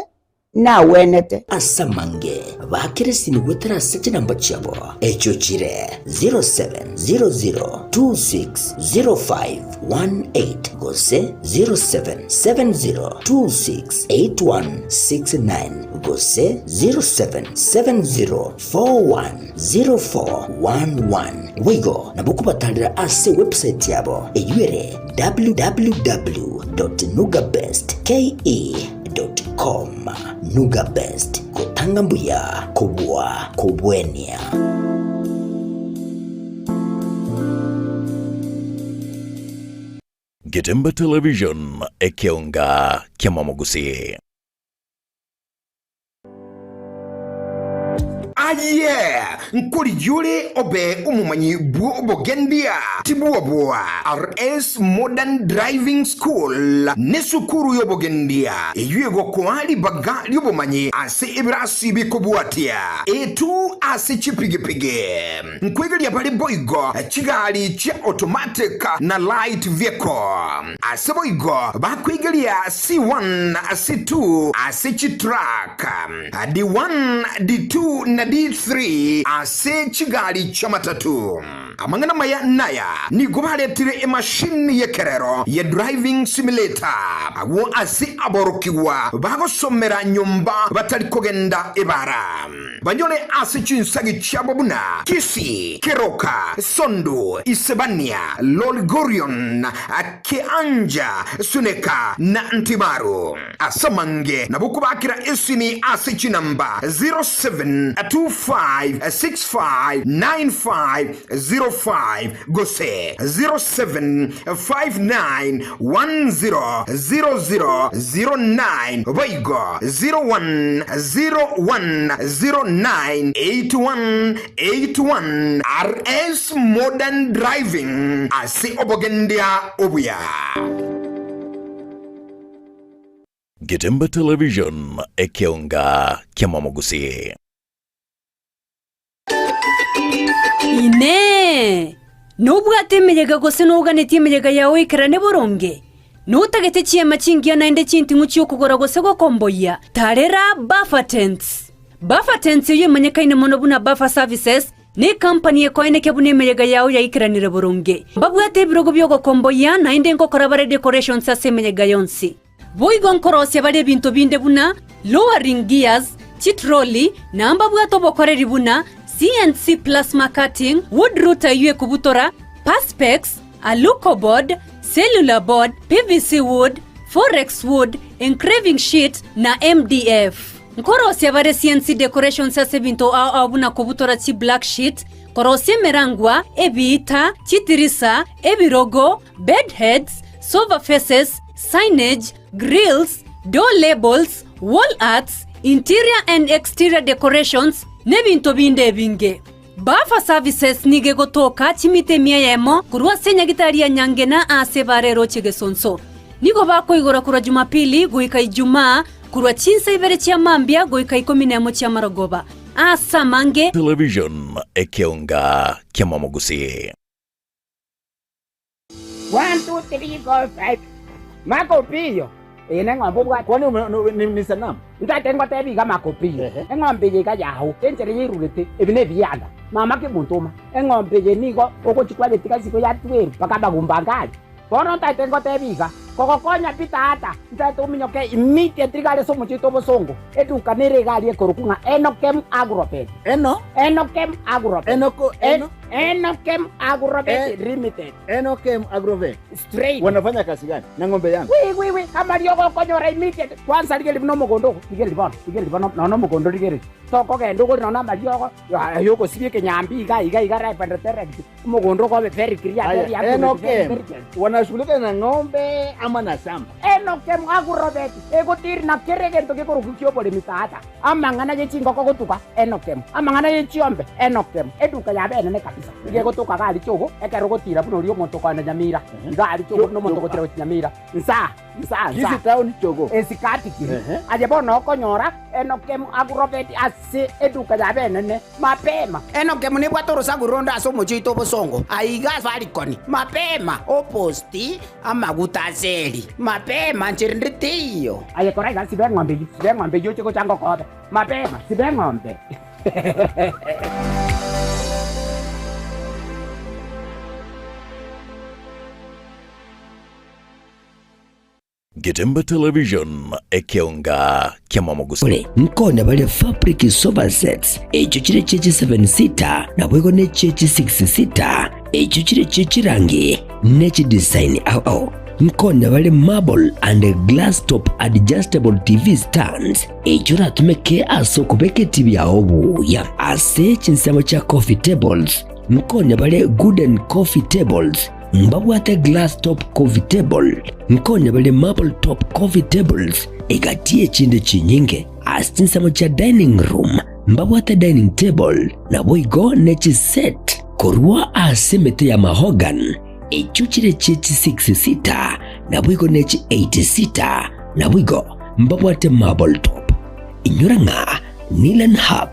Nagwenete. Ase amange bakeresini goetera ase chinamba chiabo, echio chire 0700260518 gose 0770268169 gose 0770410411. Boigo nabo kobatarera ase website yabo eyio ere www.nugabestke.com. Nuga Best, gotanga mbuya kobua kobwenia. Getemba Television, ekeonga ki'amamogusii. Aye, nkorigia ore obe omomanyi bw'obogendia, tibwoboa. RS Modern Driving School nesukuru y'obogendia eyio egokoa ribaga ri'obomanyi ase ebirasi bikobwatia etu ase chipigipigi. Nkoigeria bare boigo chigari chia automatic na light vehicle. Ase boigo bakoigeria C1, C2 ase chitruck. D1, D2 na D3 ase chigari chi'amatatu. Amang'ana amaya naya, nigo baretire emashini y'ekerero ye driving simulator agwo ase aborokigwa bagosomera nyomba batari kogenda ebara. Banyore ase chinsagi chiabo buna Kisii, Keroka, Sondu, Isebania, Lolgorion, Kianja, Suneka na Ntimaru. Ase amange nabo kobakera esimi ase chinamba 0725659505 gose 0759100009 boigo 0101098181 RS Modern Driving ase obogendia obuya. Getemba Television, ekeonga ki'amamogusii. Inee! Nobwate emeyega gose noganetie emeyega yao ekerane boronge? Notagete chiema chingiya naende chinting'u chi'okogora gose gokomboyia? Tarera Buffer Tents! Buffer Tents eyio emanyekaine mono buna Buffer Services, Necompany ekoenekia buna emeyega yao yaikeranire boronge. Mbabwate ebirogo bi'ogokomboyia, naende nkokora bare decorations ase emeyega yonsi. Boigo nkorosia bare ebinto binde buna lowering gears, chitroli, na mbabwate obokoreri buna CNC plasma cutting, wood router eyio ekobutora, perspex, alucoboard, cellular board, PVC wood, forex wood, engraving sheet, na MDF. Nkorosia bare CNC decorations ase ebinto ao ao buna kobutora chi black sheet, korosia emerangwa, ebiita, chitirisa, ebirogo, bed heads, sofa faces, signage, grills, door labels, wall arts, interior and exterior decorations, n'ebinto binde ebinge. Buffer Services nigo egotoka chimita emia eyemo korwa ase enyagitari ya Nyangena aase ebara eroche Gesonso. Nigo bakoigora korwa Jumapili goika Ijumaa korwa chinsa ibere chia mambia goika ikomi nemo chi'amarogoba. Aase amange. Television, ekeonga ki'amamogusii. One, two, three, four, five. Makopiyo. Eye neng'ombe obwate. Kwani ume- no- ni, ni sanamu? Ntagete ngotebi iga Makopiyo. Eng'ombe eye iga yao, enchera yairurete, ebi nebianda. Mama kemontoma, eng'ombe eye nigo ogochia kwayetiga isiko yatwerwa mpaka amagumba ange aria. Bono ntagete ngotebi iga, kogokonya pi tata, ntagete ominyoke immediately iga are ase omochie oito obosongo, eduka nere iga aria ekorokwa ng'a Enokem Agrovet. Eno? Enokem Agrovet. Enoko, eno? Enokem Agrovet Limited. Enokem Agrovet. Straight. Wanafanya kazi gani na ng'ombe yangu? Wi wi wi amariogo okonyora immediate. Kwanza rigereria buna omogondo ogo, rigereria bono, rigereria bono nonya omogondo rigereria. Tokogenda ogore nonya amariogo ay'ogosibia ekenyambi iga iga iga right and direct. Omogondo ogo obe very clear, Aya, very accurate, very Enokem very clear. wanashughulika na ng'ombe ama na shamba? Enokem Agrovet egotiri na kera egento gekorokwa ki'oboremi tata. Amang'ana ye chingoko gotuka, enokemo, amang'ana ye chiombe, enokemo. Eduka yabo enene kabisa, nigo egotoka iga aria chogo, ekero ogotira buna oria omonto okoenda Nyamira, iga aria chogo buna omonto ogotira gochia Nyamira. Nsaa. Nsa nsa. Kisii town chogo. Esikati kiri. Aye bono okonyora Enokemu Agrovet ase eduka yabo enene mapema. Enokemu nebwate orosaku ronde ase omochie oito obosongo, aiga Safaricon, mapema, oposti, amaguta ase eri, mapema, nchera ende teiyo. Aye kora iga, siba eng'ombe eyio, siba eng'ombe eyio oche gochanga okobe, mapema, siba eng'ombe. Getembe Television, ekeonga ki'amamogusi. Ore nkonya bare fabric sofa sets, echio chire chie chi-seven seater, naboigo ne chie chi-six seater, echio chire chie chirangi ne chidesign ao ao. Nkonya bare marble and glass top adjustable TV stands, echio oratumeke ase okobeka etibi yao buya. Ase chinsemo chia coffee tables, nkonya bare wooden coffee tables, Mbabwate glass top coffee table, nkonya bare marble top coffee tables, egati y'echinde chinyinge. Ase chinsemo chia dining room mbabwate dining table, naboigo ne chiset korwa ase emete ya mahogany, echio chire chie chi six seater, naboigo ne chi eight seater, naboigo mbabwate marble top. Inyora ng'a Nilan Hub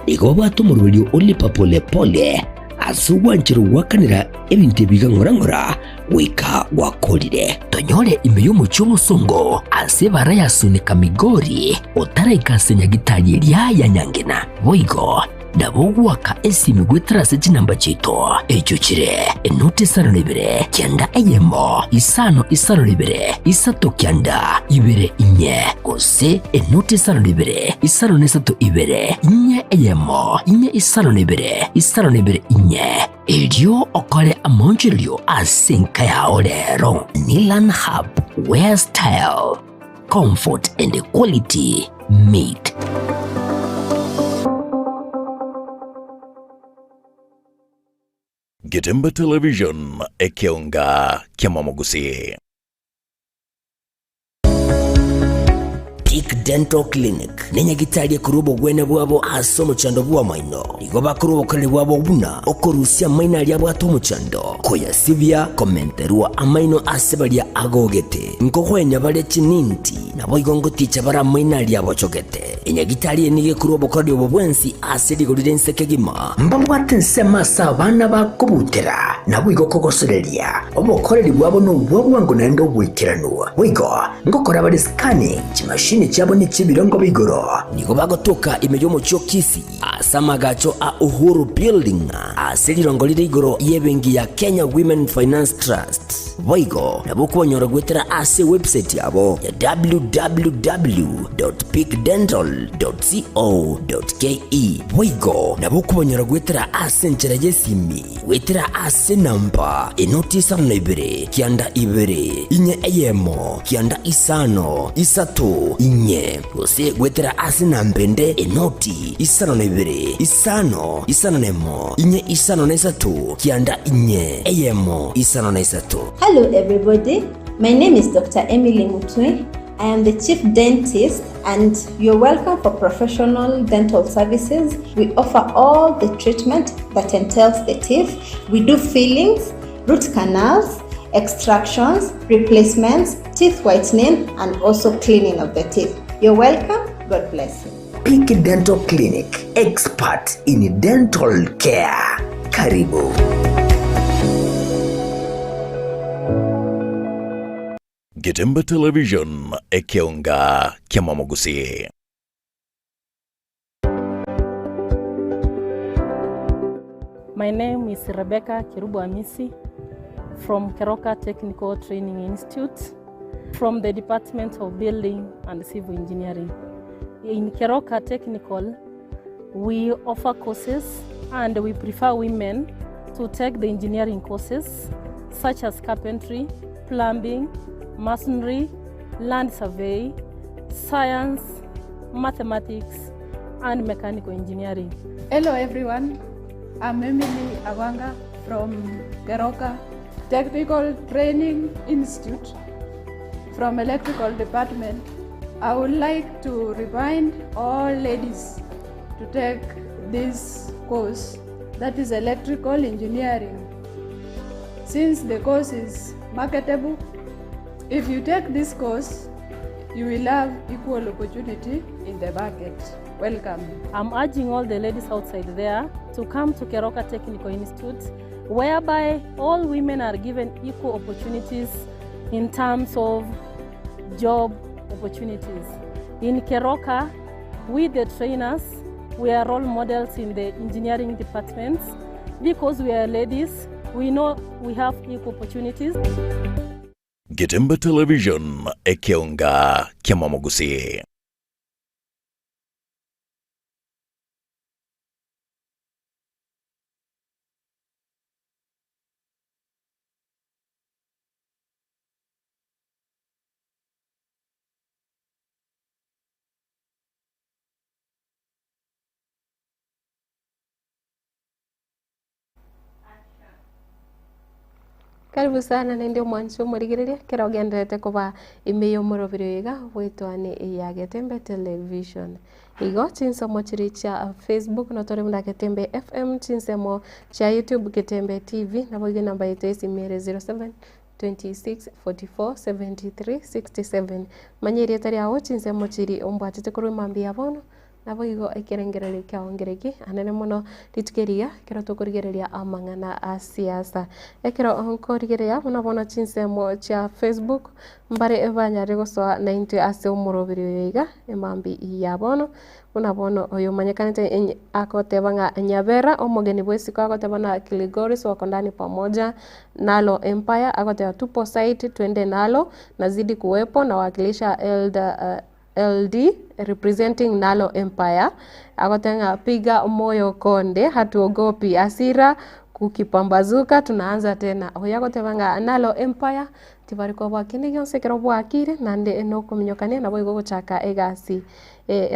nigo babwate omoroberio o lipa pole pole ase ogwancherwa gwakanera ebinto ebi iga ng'ora ng'ora goika gwakorire. Tonyore ime y'omochie omosongo ase ebara ya Sunika Migori otaraika ase nyagitari eria ya Nyangena. Boigo nabo ogoaka esimi goetera ase chinamba chiaito echio chire enoti isano na ibere kianda eyemo isano isano na ibere isato kianda ibere inye gose enoti isano na ibere isano na isato ibere inye eyemo inye isano na ibere isano na ibere inye erio okore amaonchorerio ase enka yao rero. Nilan Hub where style, comfort and quality meet. Getembe Television, ekeonga ki'amamogusi. Peak Dental Clinic nenyagitari ekorwa obogwenia bwabo ase omochando bw'amaino. Nigo bakorwa obokoreri bwabo buna okorusia amaino aria abwate omochando, koyasibia, komenterwa amaino ase baria agogete, nkogwenia bare chininti, naboigo ngoticha bare amaino aria abochogete. Enyagitari eye nigo ekorwa obokoreri obo bwensi ase rigori ri'ense kegima. Mbabwate ensemo ase abana bakobutera, naboigo kogosoreria. Obokoreri bwabo nobwa bwango naende oboikeranu. Boigo ngokora bare scanning, chimashini chiabo nechi'ebirengo bia igoro. Nigo bagotoka ime y'omochie o Kisii ase amagacho a Uhuru Building ase rirongo rire igoro y'ebenki ya Kenya Women Finance Trust. Boigo nabo okobanyora goetera ase ewebsite yabo ya www.peakdental.co.ke. Boigo nabo okobanyora goetera ase enchera y'esimi goetera ase enamba enoti isano na ibere kianda ibere inye eyemo kianda isano isato inye gose goetera ase enamba ende enoti isano na ibere isano isano na emo inye isano na isato kianda inye eyemo isano na isato. Hello everybody, my name is Dr. Emily Mutwe. I am the chief dentist and you're welcome for professional dental services. We offer all the treatment that entails the teeth. We do fillings, root canals, extractions, replacements, teeth whitening, and also cleaning of the teeth. You're welcome. God bless you. Peak Dental Clinic, expert in dental care. Karibu. Getembe Television, ekeonga ki'amamogusi. My name is Rebecca Kerubo Amisi from Keroka Technical Training Institute from the Department of Building and Civil Engineering. In Keroka Technical, we offer courses and we prefer women to take the engineering courses such as carpentry, plumbing, masonry, land survey, science, mathematics, and mechanical engineering. Hello everyone, I'm Emily Awanga from Keroka Technical Training Institute from Electrical Department. I would like to remind all ladies to take this course that is electrical engineering. Since the course is marketable If you take this course, you will have equal opportunity in the market. Welcome. I'm urging all the ladies outside there to come to Keroka Technical Institute, whereby all women are given equal opportunities in terms of job opportunities. In Keroka, we the trainers, we are role models in the engineering departments. Because we are ladies, we know we have equal opportunities. Getembe Television, ekeonga kiamamogusii. Karibu sana naende omwanchi omorigereria ekero ogendererete koba ime y'omorobiri oyo iga bwetwane ya Getembe Television. Igo chinsemo chiria chia Facebook notore buna Getembe FM, chinsemo chia YouTube Getembe TV, naboigo enamba yaito y'esimi ere 07 26 44 73 67. Manya erieta riao chinsemo chiria ombwatete korwa emambia ya bono, Naboigo ekerengererio kiao nkereki anene mono rituko eriya ekero tokorigereria amang'ana a siasa. Ekero nkorigereria buna bono chinsemo chia Facebook, mbare banyare gosoa naintwe ase omoroberi oyo iga, emambia ya bono, buna bono oyo omanyekanete enye agoteba ng'a Nyabera omogeni bw'esiko agoteba na Kilgoris wako ndani pamoja nalo Empire agoteba tupo site twende nalo nazidi kuwepo nawakilisha Elder LD representing Nalo Empire, agoteba ng'a piga moyo konde hatuogopi hasira kukipambazuka tunaanza tena. Oyo agoteba ng'a Nalo Empire tibari koboa kende gionsi ekero bwakire naende nokominyokania naboigo gochaka egasi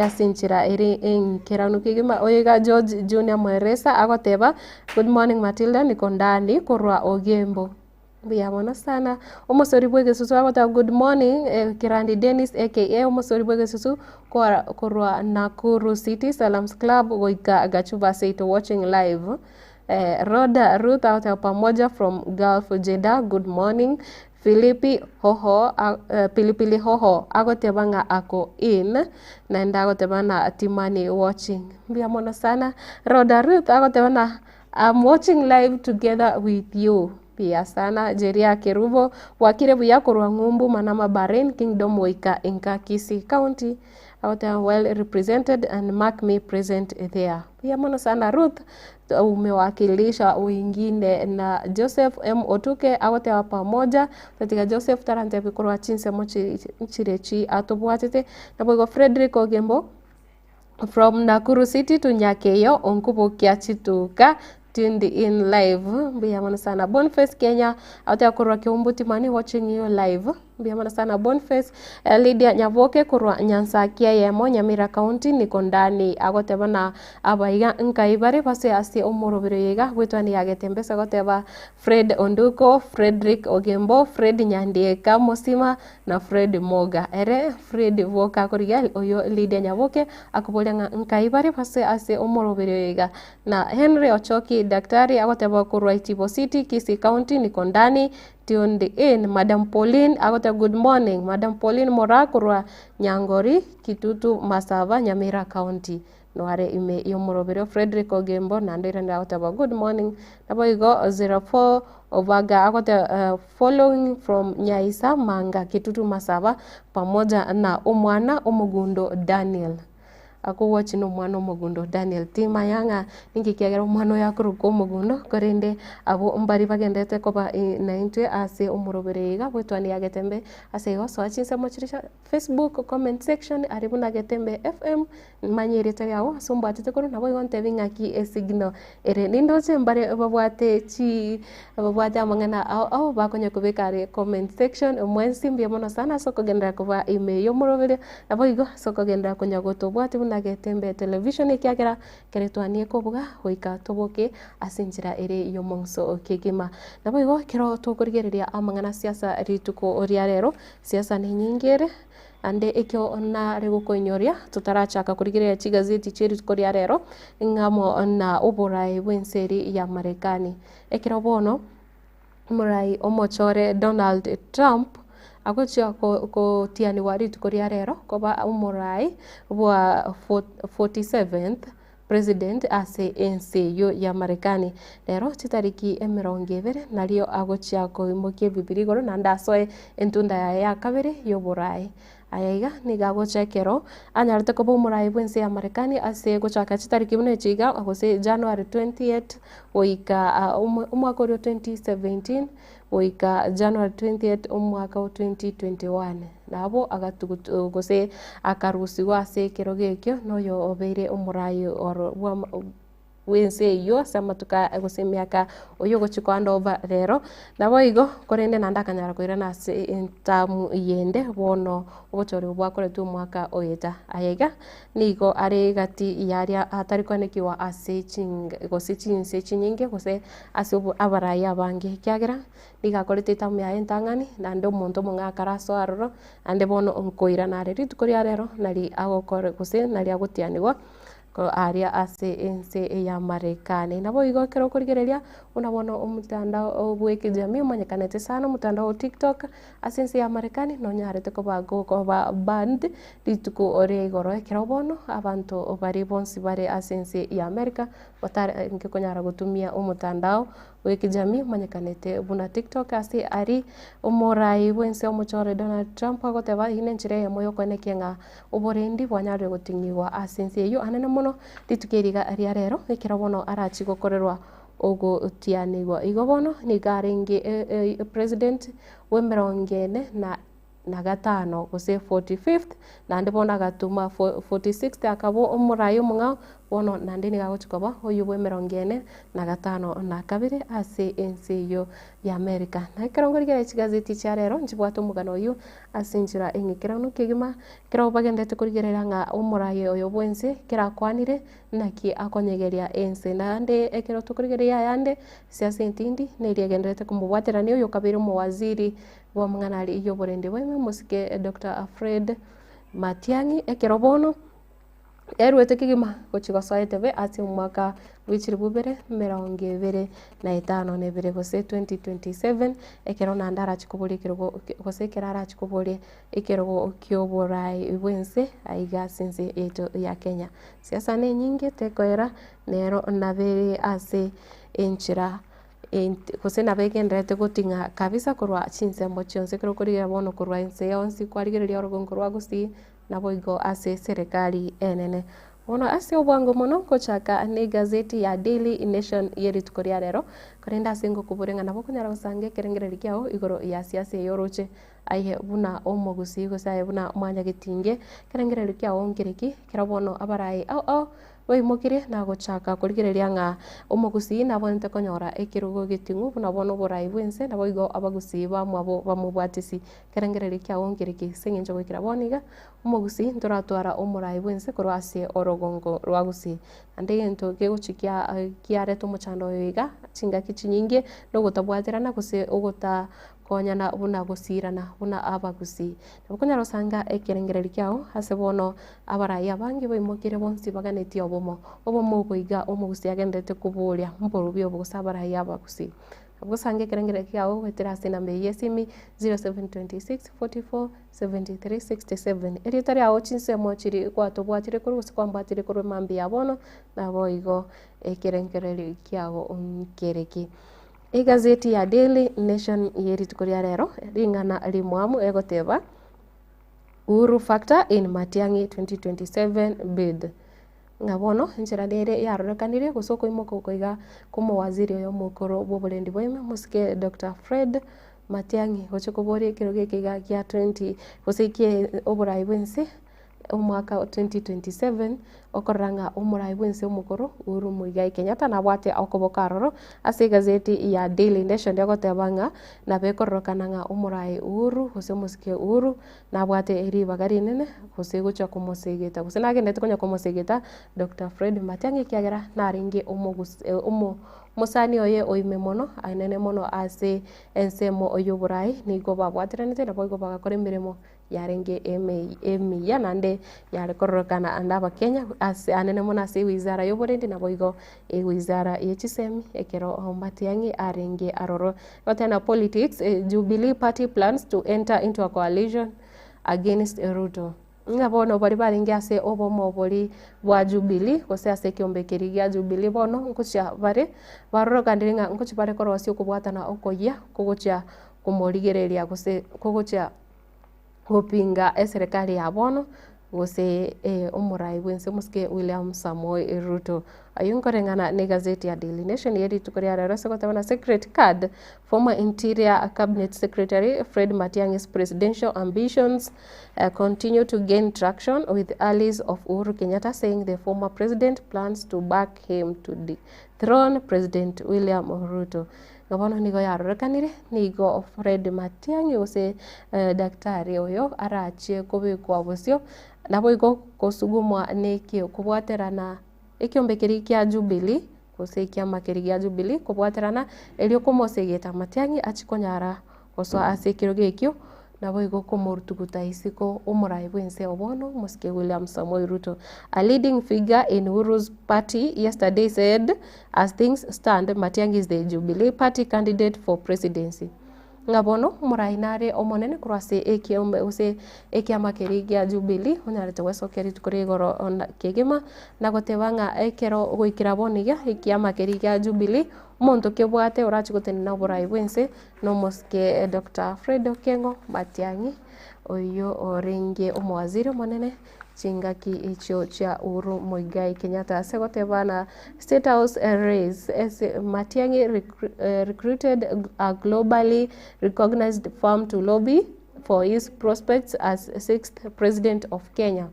ase enchera ere enkeranu kegima. Oyo iga George Junior Mweresa agoteba good morning Matilda niko ndani korwa Ogembo. Mbuya mono sana. Omosori bw'egesusu agoteba good morning eh, Kirandi Dennis aka omosori bw'egesusu kora korwa Nakuru City Salams Club goika Gachuba seito watching live. Eh, Rhoda Ruth agoteba pamoja from Gulf Jeddah good morning. Philipi Hoho a, eh, Pilipili Hoho agoteba ng'a ako in naende agoteba na Timani watching. Mbuya mono sana. Rhoda Ruth agoteba na I'm watching live together with you. Buya sana Jeria Kerubo, bwakire buya korwa ng'umbu Manama Bahrain Kingdom goika inka Kisii County. Agoteba well represented and mark me present there. Buya mono sana Ruth, umewakilisha wengine na Joseph M Otuke agoteba pamoja tatiga Joseph tarantebi korwa chinsemo chirechi atobwatete naboigo Frederick Ogembo From Nakuru City to Nyakeyo onkobokia chituka tuned in live mbuya mono sana Boniface Kenya agoteeba korwa Keumbu Timani watching you live mbuya mono sana Boniface eh, Lydia Nyaboke korwa Nyansakia eyemo Nyamira County niko ndani agoteba na abaiga nkai bare base ase omorobero oyo iga bwetwani ya Getembesa agoteba Fred Onduko, Fredrick Ogembo, Fred Nyandieka Mosima na Fred Moga. Ere Fred bwoka akorigia oyo Lydia Nyaboke akoboria ng'a nkai bare base ase omoroberi oyo iga. Na Henry Ochoki Daktari agoteba korwa Itibo City, Kisii County niko ndani tuned in. Madam Pauline agoteba good morning. Madam Pauline Moraa korwa Nyangori, Kitutu Masaba, Nyamira County. Noare ime y'omoroberi o Fredrick Ogembo naende oiranire agoteba good morning. Naboigo 04 Obaga agoteba following from Nyaisa Manga Kitutu Masaba pamoja na omwana omogundo Daniel. Akowatch na omwana omogundo Daniel timanya ng'a ninki kiagera omwana oyo akorokwa omogundo korende abwo mbari bagenderete koba naintwe ase omoroberi iga bwetwani ya Getembe ase igo soa chinsemo chiria chia Facebook comment section aria buna Getembe FM Manya erieta riao ase ombwatete korwa, naboigo ntebi ng'aki esignal ere. Nindoche mbare babwate chi babwate amang'ana ao ao bakonya kobeka are comment section, mwensi mbuya mono sana ase okogenderera koba ime y'omoroberio, naboigo ase okogenderera konya gotobwati buna Getembe Television ekiagera ekero twanie kobuga goika toboke ase enchera ere y'omong'uso kegima. Naboigo ekero tokorigereria amang'ana siasa rituko ria rero, siasa nenyinge ere. Ande ekio nare gokoinyoria, totarachaka korigereria chigazeti chie rituko ria rero, ng'amo na oboraai bw'ense eria ya Marekani. Ekero bono omorai omochore Donald Trump Agochia gotianigwa rituko ria rero koba omorai bwa 47th president ase ense eyio ya Marekani. Rero chitariki emerongo ebere nario agochia koimokia ebibiria igoro naende asoe entunda yaye ya kabere y'oborai. Aya iga nigo agocha ekero anyarete koba omorai bw'ense ya Marekani ase gochaka chitariki buna echi iga gose January 20th goika omwaka oria o 2017 goika January 20th omwaka o 2021. Nabo agatugutu gose akarusigwa ase ekerogo ekio na oyo obeire omorai oro bwa bw'ense eyio ase amatuko aya gose emiaka oyio ogochia koandoba rero. Naboigo korende naende akanyara koirana ase entamu eyende bono obochori obwo bwakoretwe omwaka oeta. Aya iga nigo are egati yaria atari koenekiwa ase ching gose chinse chinyinge gose ase obo abarai abange ekiagera nigo akorete etamu yaye entang'ani naende omonto omong'ao akarasoa aroro naende bono nkoirana are. Rituko ria rero nari agokora gose nari agotianigwa aria ase ense ya Marekani. Naboigo ekero okorigereria buna bono omotandao bwa ekejamii omanyekanete sana omotandao o TikTok ase ense ya Marekani nonyarete koba koba banned rituko ria igoro ekero bono abanto baria bonsi bare ase ense ya America batarenge konyara gotumia omotandao bwa ekejamii omanyekanete buna TikTok ase aria omorai bwense omochore Donald Trump agoteba eyio nenchera eyemo yokoenekia ng'a Oborendi bwanyarire goting'igwa ase ense eyio anene mono rituko eri iga ria rero, ekero bono arachie gokorerwa ogotianigwa. Igo bono nigo arenge president bw'emerongo ene na na gatano gose 45th, naende bono agatuma 46th akaba omorai omong'ao, bono naende nigo agochia koba oyio bw'emerongo ene na gatano na kabere ase ense eyio ya America. Na ekero nkorigereria chigazeti chia rero nchibwate omogano oyio Ase enchera eng'ekeranu kegima, ekero bagenderete korigereria ng'a omoraia oyo bw'ense ekero akwanire, naki akonyegeria ense. Naende ekero tokorigereria ayande, siasa entindi neria egendererete komobwaterania oyo okabeire omowaziri bw'amang'ana aria y'oborendi bwaime omosike Doctor Fred Matiang'i, ekero bono. Eruete kegima gochia gosoa etebe ase omwaka bwe chilifu ibere emerongo ebere na etano na ebere gose 2027, ekero naende arachie koboria ekerogo gose ekero arachie koboria ekerogo kia oborai bw'ense aiga ase ense yaito ya Kenya. Siasa na enyinge tekoera, nero nabere ase enchera gose nabo egendererete goting'a kabisa korwa chinsemo chionsi ekero okorigereria bono korwa ense yonsi kwarigereria orogongo rwa gusii. Naboigo ase eserekari enene. Bono ase obwango mono ngochaka negazeti ya Daily Nation ye rituko ria rero, korende ase ngokobore ng'a nabo okonyara gosanga ekerengererio kiao igoro ya siasa eye oroche aye buna omogusii gose aye buna mwanyagetinge, ekerengererio kiao nkereki ekero bono abarayi ao ao Baimokirie na gochaka korigereria ng'a omogusii nabwenerete konyora ekerogo egeting'u buna bono oborai bw'ense, naboigo abagusii bamwabo bamobwatisi. Ekerengererio kiao nkereki? Ase eng'encho goikera bono iga, omogusii ntoratwara omorai bw'ense korwa ase orogongo rwa gusii. Naende egento kegochi kia kiareta omochando oyo iga, chingaki chinyinge, nogotabwaterana gose ogota konyana buna gosiirana buna abagusii. Nabo okonyara gosanga ekerengererio kiao ase bono abarai abange baimokeire bonsi baganetie obomo. Obomo obo iga omogusii agenderete koboria mborobio obo gose abarai abagusii. Nabo gosanga ekerengererio kiao goetera ase enamba eye ya esimi 0726 44 73 67. Erieta riao chinsemo chiri gwatobwatire korwa gose kwambwatire korwa emambia ya bono naboigo ekerengererio kiago nkereki. Egazeti ya Daily Nation ye rituko ria rero, ring'ana rimwamu egoteba, Uhuru factor in Matiang'i 2027 bid. Ng'a bono enchera nere yarorekanire gose okoimoka oko iga kw'omowaziri oyo omokoro bw'oborendi bwaime omosike Doctor Fred Matiang'i gochia koboria ekerogo eke iga gia 20 gose kie oborai bw'ense Omwaka o 2027, okorora ng'a omorai bw'ense omokoro Uhuru Muigai Kenyatta nabwate okoboko aroro ase egazeti ya Daily Nation egoteba ng'a nabo ekororokana ng'a omorai Uhuru gose omosike Uhuru nabwate ribaga rinene gose gochia komosegeta gose nagenderete konya komosegeta Doctor Fred Matiang'i ekiagera narenge omogus omo omosani oye oime mono anene mono ase ensemo y'oborai nigo babwateranete naboigo bagakora emeremo. yarenge eme emiya naende yare kororekana ande abakenya ase anene mono ase ewizara ya oborendi naboigo ewizara ye chisemi ekero Matiang'i arenge aroro. Gotena politics, Jubilee party plans to enter into a coalition against Ruto. Ng'a bono baria barenge ase obomo boria bwa Jubilee, gose ase ekeombe keria gia Jubilee bono ngochia bare, barorokanire ng'a ngochia bare korosia okobwatana okoyia kogochia komorigereria gose kogochia gopinga eserekari ya bono, gose omorai bwense omosike William Samoei Ruto. Ayio nkoreng'ana na egazeti ya Daily Nation ye rituko ria rero ase goteba na secret card, former interior cabinet secretary Fred Matiang'i's presidential ambitions continue to gain traction with allies of Uhuru Kenyatta saying the former president plans to back him to dethrone President William Ruto. Ng'a bono nigo yarorekanire nigo Fred Matiang'i gose daktari oyo arachie kobekwa bosio naboigo kosugumwa na kobwaterana ekiombe keria kia Jubilee gose ekiama keria gia Jubilee kobwaterana erio komosegeta Matiang'i achie konyara gosoa ase ekerogo ekio naboigo komorutuguta isiko omorai bw'ense o bono omosike William Samoei Ruto. A leading figure in Uhuru's party yesterday said as things stand Matiang'i is the Jubilee party candidate for presidency. Ng'a bono omorai nare omonene korwa ase ekiombe gose ekiama keria gia Jubilee onyarete gwesokia rituko ria igoro kegima na goteba ng'a ekero goikera bono iga ekiama keria gia Jubilee omonto kebwate orache gotenena oborai bw'ense Nomosike Doctor Fred Okengo Matiang'i, oyio orenge omowaziri omonene chingaki echio chia Uhuru Muigai Kenyatta ase goteba na State House race ase Matiang'i recruited a globally recognised firm to lobby for his prospects as sixth president of Kenya.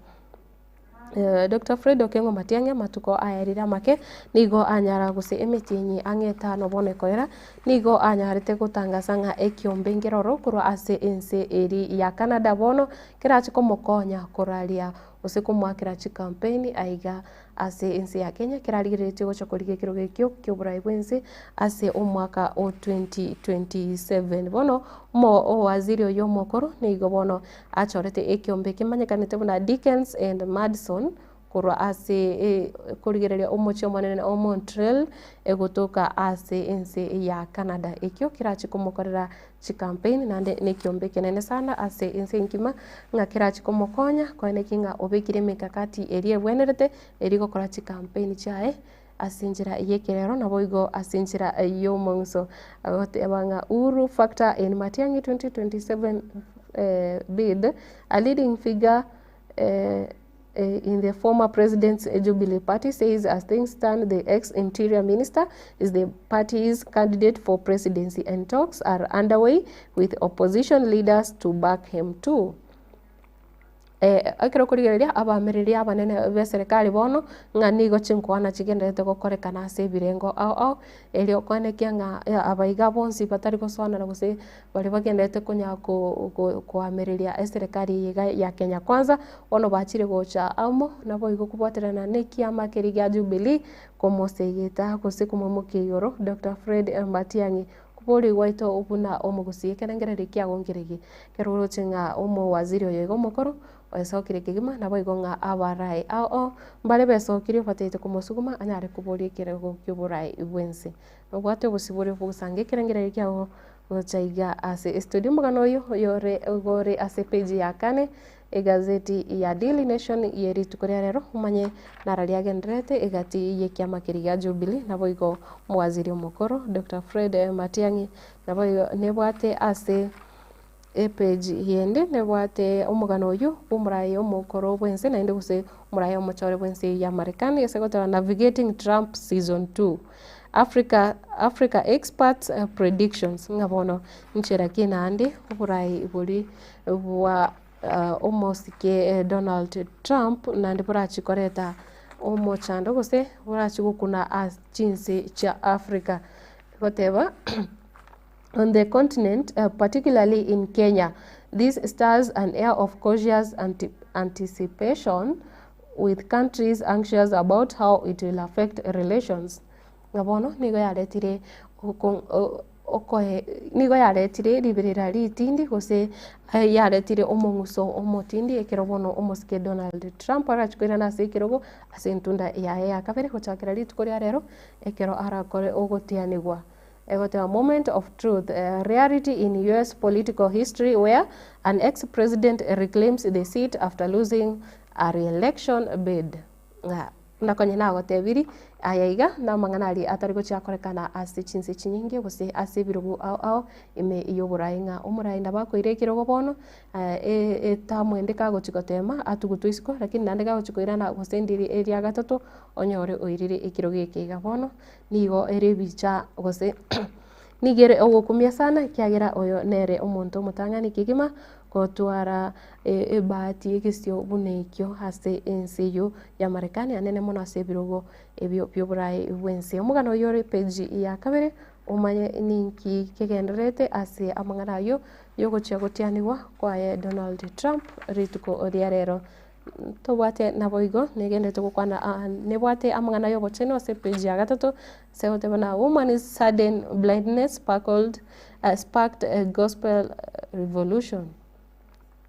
Doctor Fred Okengo Matiang'i amatuko aerire amake nigo anyara gose emetienyi ang'e etano bono ekoera, nigo anyarete gotangasa ng'a ekiombe nkeroro korwa ase ense eri ya Canada bono kerache komokonya koraria gose komoakera chikampeni aiga ase ense ya Kenya kerarigereretie gocha korigia ekerogo ekio kioborai bwense ase omwaka o 2027. Bono omo owaziri oyo omokoro nigo bono Achorete ekeombe kemanyekanete buna Dickens and Madison korwa ase korigereria omochie omonene o Montreal egotoka ase ense ya Canada. Ekio kerache komokorera chicampaign naende nekiombe ekenene sana ase ense engima ng'a kerache komokonya koeneki ng'a obekire emekakati eria ebwenerete eria gokora chicampaign chiaye ase enchera y'ekerero naboigo ase enchera y'omong'uso. Agoteba ng'a Uhuru factor in Matiang'i 2027 bid, a leading figure in the former president's Jubilee Party says as things stand the ex-interior minister is the party's candidate for presidency and talks are underway with opposition leaders to back him too. Ekero okorigereria abaamereria abanene b'eserekari bono, ng'a nigo chinkwana chigendererete gokorekana ase ebirengo ao ao, erio okoenekia ng'a abaiga bonsi batari gosoanana gose baria bagendererete konya ko koamereria eserekari eye iga ya Kenya Kwanza, bono bachire gocha amo, naboigo kobwaterana na ekiama keria gia Jubilee, komosegeta gose komoimokia igoro Doctor Fred Matiang'i. Koboria gwaito buna omogusii ekerengererio kiagongeregie, ekero oroche ng'a omowaziri oyo iga omokoro, oesokire kegima, naboigo ng'a abaraai ao mbare besokirie obatete komosuguma anyare koboria ekerogo ki'oboraai bw'ense. Nobwate obosibore bw'ogosanga ekerengererio kiago gocha iga ase estudio. Omogano oyo oyore igo ore ase epage ya kane Egazeti ya Daily Nation ye rituko ria rero omanye nara riagendererete egati y'ekiama keria gia Jubilee naboigo omowaziri omokoro Doctor Fred Matiang'i naboigo nebwate ase epage yende nebwate omogano oyio bw'omorai omokoro bwense naende gose omorai omochore bwense ya Marekani ase goteba Navigating Trump season 2 Africa Africa experts predictions ng'a bono nchera ki naende oborai boria bwa omosike Donald Trump naende borachie koreta omochando gose borachie gokuna ase chinse chia Africa. Egoteba on the continent particularly in Kenya, this stirs an air of cautious anticipation with countries anxious about how it will affect relations. Ng'a bono nigo yaretire. Okoe nigo yaretire riberera ritindi gose yaretire omong'uso omotindi ekero bono omosike Donald Trump arachie koirana ase ekerogo ase entunda yaye ya kabere gochakera rituko ria rero ekero arakore ogotianigwa. Egoteba moment of truth, rarity in US political history where an ex-president reclaims the seat after losing a re-election bid. Ng'a buna konya nagotebirie, aya iga namang'ana aria atari gochia korekana ase chinse chinyinge gose ase ebirogo ao ao ime y'oboraai ng'a omoraai nabo akoira ekerogo bono etamu ende kagochia gotema atugutwe isiko lakini naende kagochia koirana gose ndiri eria gatato onyore oirire ekerogo eke iga. Bono nigo ere ebicha gose nigo ere ogokumia sana ekiagera oyo nere omonto omotang'ani kegima gotwara ebahati y'egesio buna ekio ase ense eyio ya Marekani anene mono ase ebirogo ebio bioboraai bw'ense. Omogano oyio ore page ya kabere omanye ninki kegendererete ase amang'ana ayio yogochia gotianigwa kwaye Donald Trump rituko ria rero. Tobwate naboigo negenderete gokwana aa nebwate amang'ana y'obochenu ase epage ya gatato ase egoteba na woman sudden blindness sparkled sparked a gospel revolution.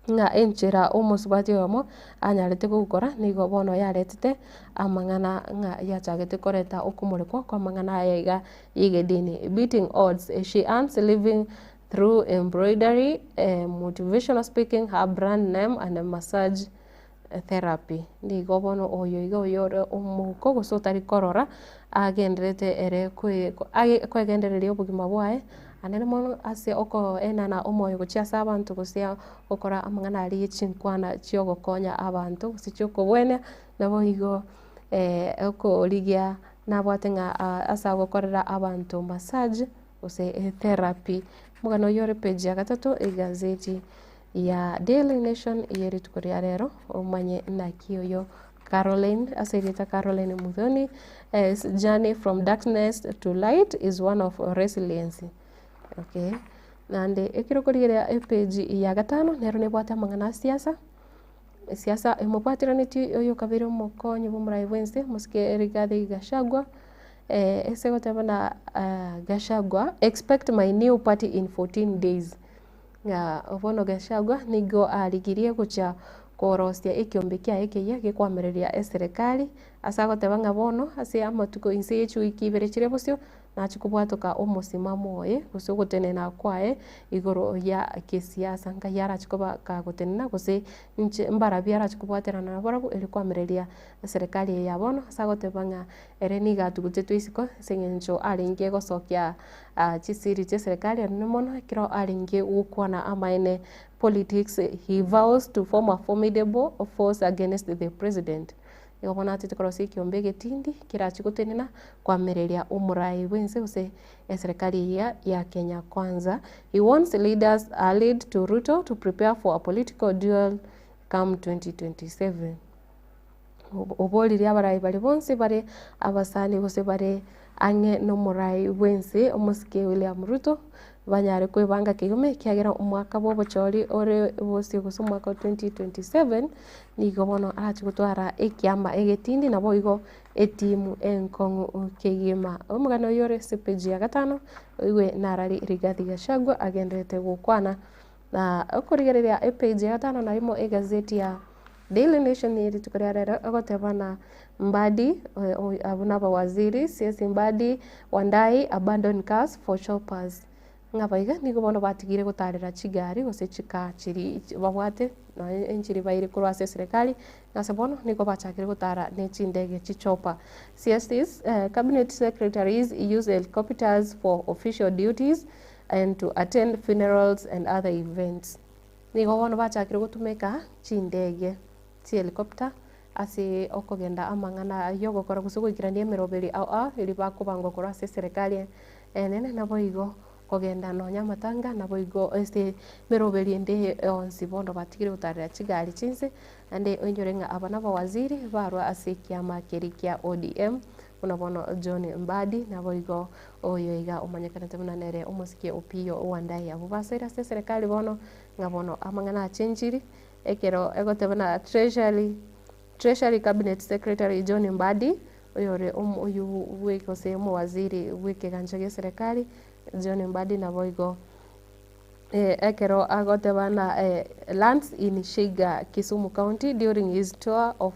Ng'a enchera omosubati oyomo anyarete gokora nigo bono yaretete amang'ana ng'a yachagete koreta okomorekwa kwa amang'ana aya iga y'egedini. Beating odds, she earns living through embroidery, motivational speaking, her brand name and massage therapy. Nigo bono oyo iga oyore omouko gose otari korora agendererete ere koegendereria obogima bwaye anene mono ase okoenana omoyo gochia ase abanto gose gokora amang'ana aria ye chinkwana chiogokonya abanto gose chiokobwenia nabo igo okorigia nabwate ng'a ase agokorera abanto massage gose therapy. Omogano oyio ore page ya gatato egazeti ya Daily Nation ye rituko ria rero omanye naki oyo Caroline ase erieta Caroline Muthoni journey from darkness to light is one of resilience okay. Naende ekero okorigereria epage ya gatano nero nebwate amang'ana a siasa, siasa emobwateranetie oyo okabeire omokonyi bwa omorai bwense omosike Rigathi Gachagua ase goteba buna Gachagua expect my new party in 14 days. Ng'a bono Gachagua nigo arigirie gochia korosia ekiombe kiaye ekeyia gekoamereria eserekari, ase agoteba ng'a bono ase amatuko inse ye chiwiki ibere chire bosio, nachie kobwatoka omosimamo oye gose ogotenena kwaye igoro ya kesiasa nkai arachie koba kagotenena gose inche mbarabwo arachie kobwaterana nabarabwo erio koamereria eserekari eye ya bono ase agoteba ng'a ere nigo atugutetwe isiko ase eng'encho arenge gosokia chisiri chia eserekari anene mono ekero arenge gokwana amaene politics he vows to form a formidable force against the president. Nigo bono achete korosia ekiombe egetindi kerachie gotenena koamereria omorai bw'ense gose eserekari eyia ya Kenya Kwanza. He wants leaders allied to Ruto to prepare for a political duel come 2027. Oboririe abarai baria bonsi bare abasani gose bare ang'e nomorai bw'ense omosike William Ruto, banyare kwebanga kegima ekiagera omwaka bw'obochori ore bosio gose omwaka o 2027, nigo bono arache gotwara ekiama egetindi naboigo etimu enkong'u kegima. Omogano oyio ore ase page ya gatano, oigwe narari Rigathi Gachagua agenderete gokwana na okorigereria epage ya gatano na rimo egazeti ya Daily Nation ye rituko ria rero egoteba na Mbadi abwo nabawaziri, CS Mbadi, Wandayi abandon cars for choppers. Ng'a baiga nigo bono batigire gotarera chigari gose chikaa chiri babwate nonye enchiri baire korwa ase eserekari, ase bono nigo bachakire gotara ne chindege chichopa. CSs, Cabinet secretaries use helicopters for official duties and to attend funerals and other events. Nigo bono bachakire gotumeka chindege, chihelicopter, ase okogenda amang'ana y'ogokora gose goikerania emeroberi ao ao eria bakobangwa korwa ase eserekari enene naboigo kogenda nonya amatanga naboigo ase emeroberi ende yonsi bono batigire gotarera chigari chinse naende oinyore ng'a aba nabawaziri barwa ase ekiama keria kia ODM buna bono John Mbadi naboigo oyo iga omanyekanete buna nere omosike Opiyo Wandayi abwo basoire ase eserekari bono ng'a bono amang'ana achenchiri Ekero egoteba na Treasury, Treasury Cabinet Secretary John Mbadi, oyore oyo bwe gose omowaziri bw'ekegancha gi'eserekari, John Mbadi naboigo ekero agoteba na lands in Shiga, Kisumu County during his tour of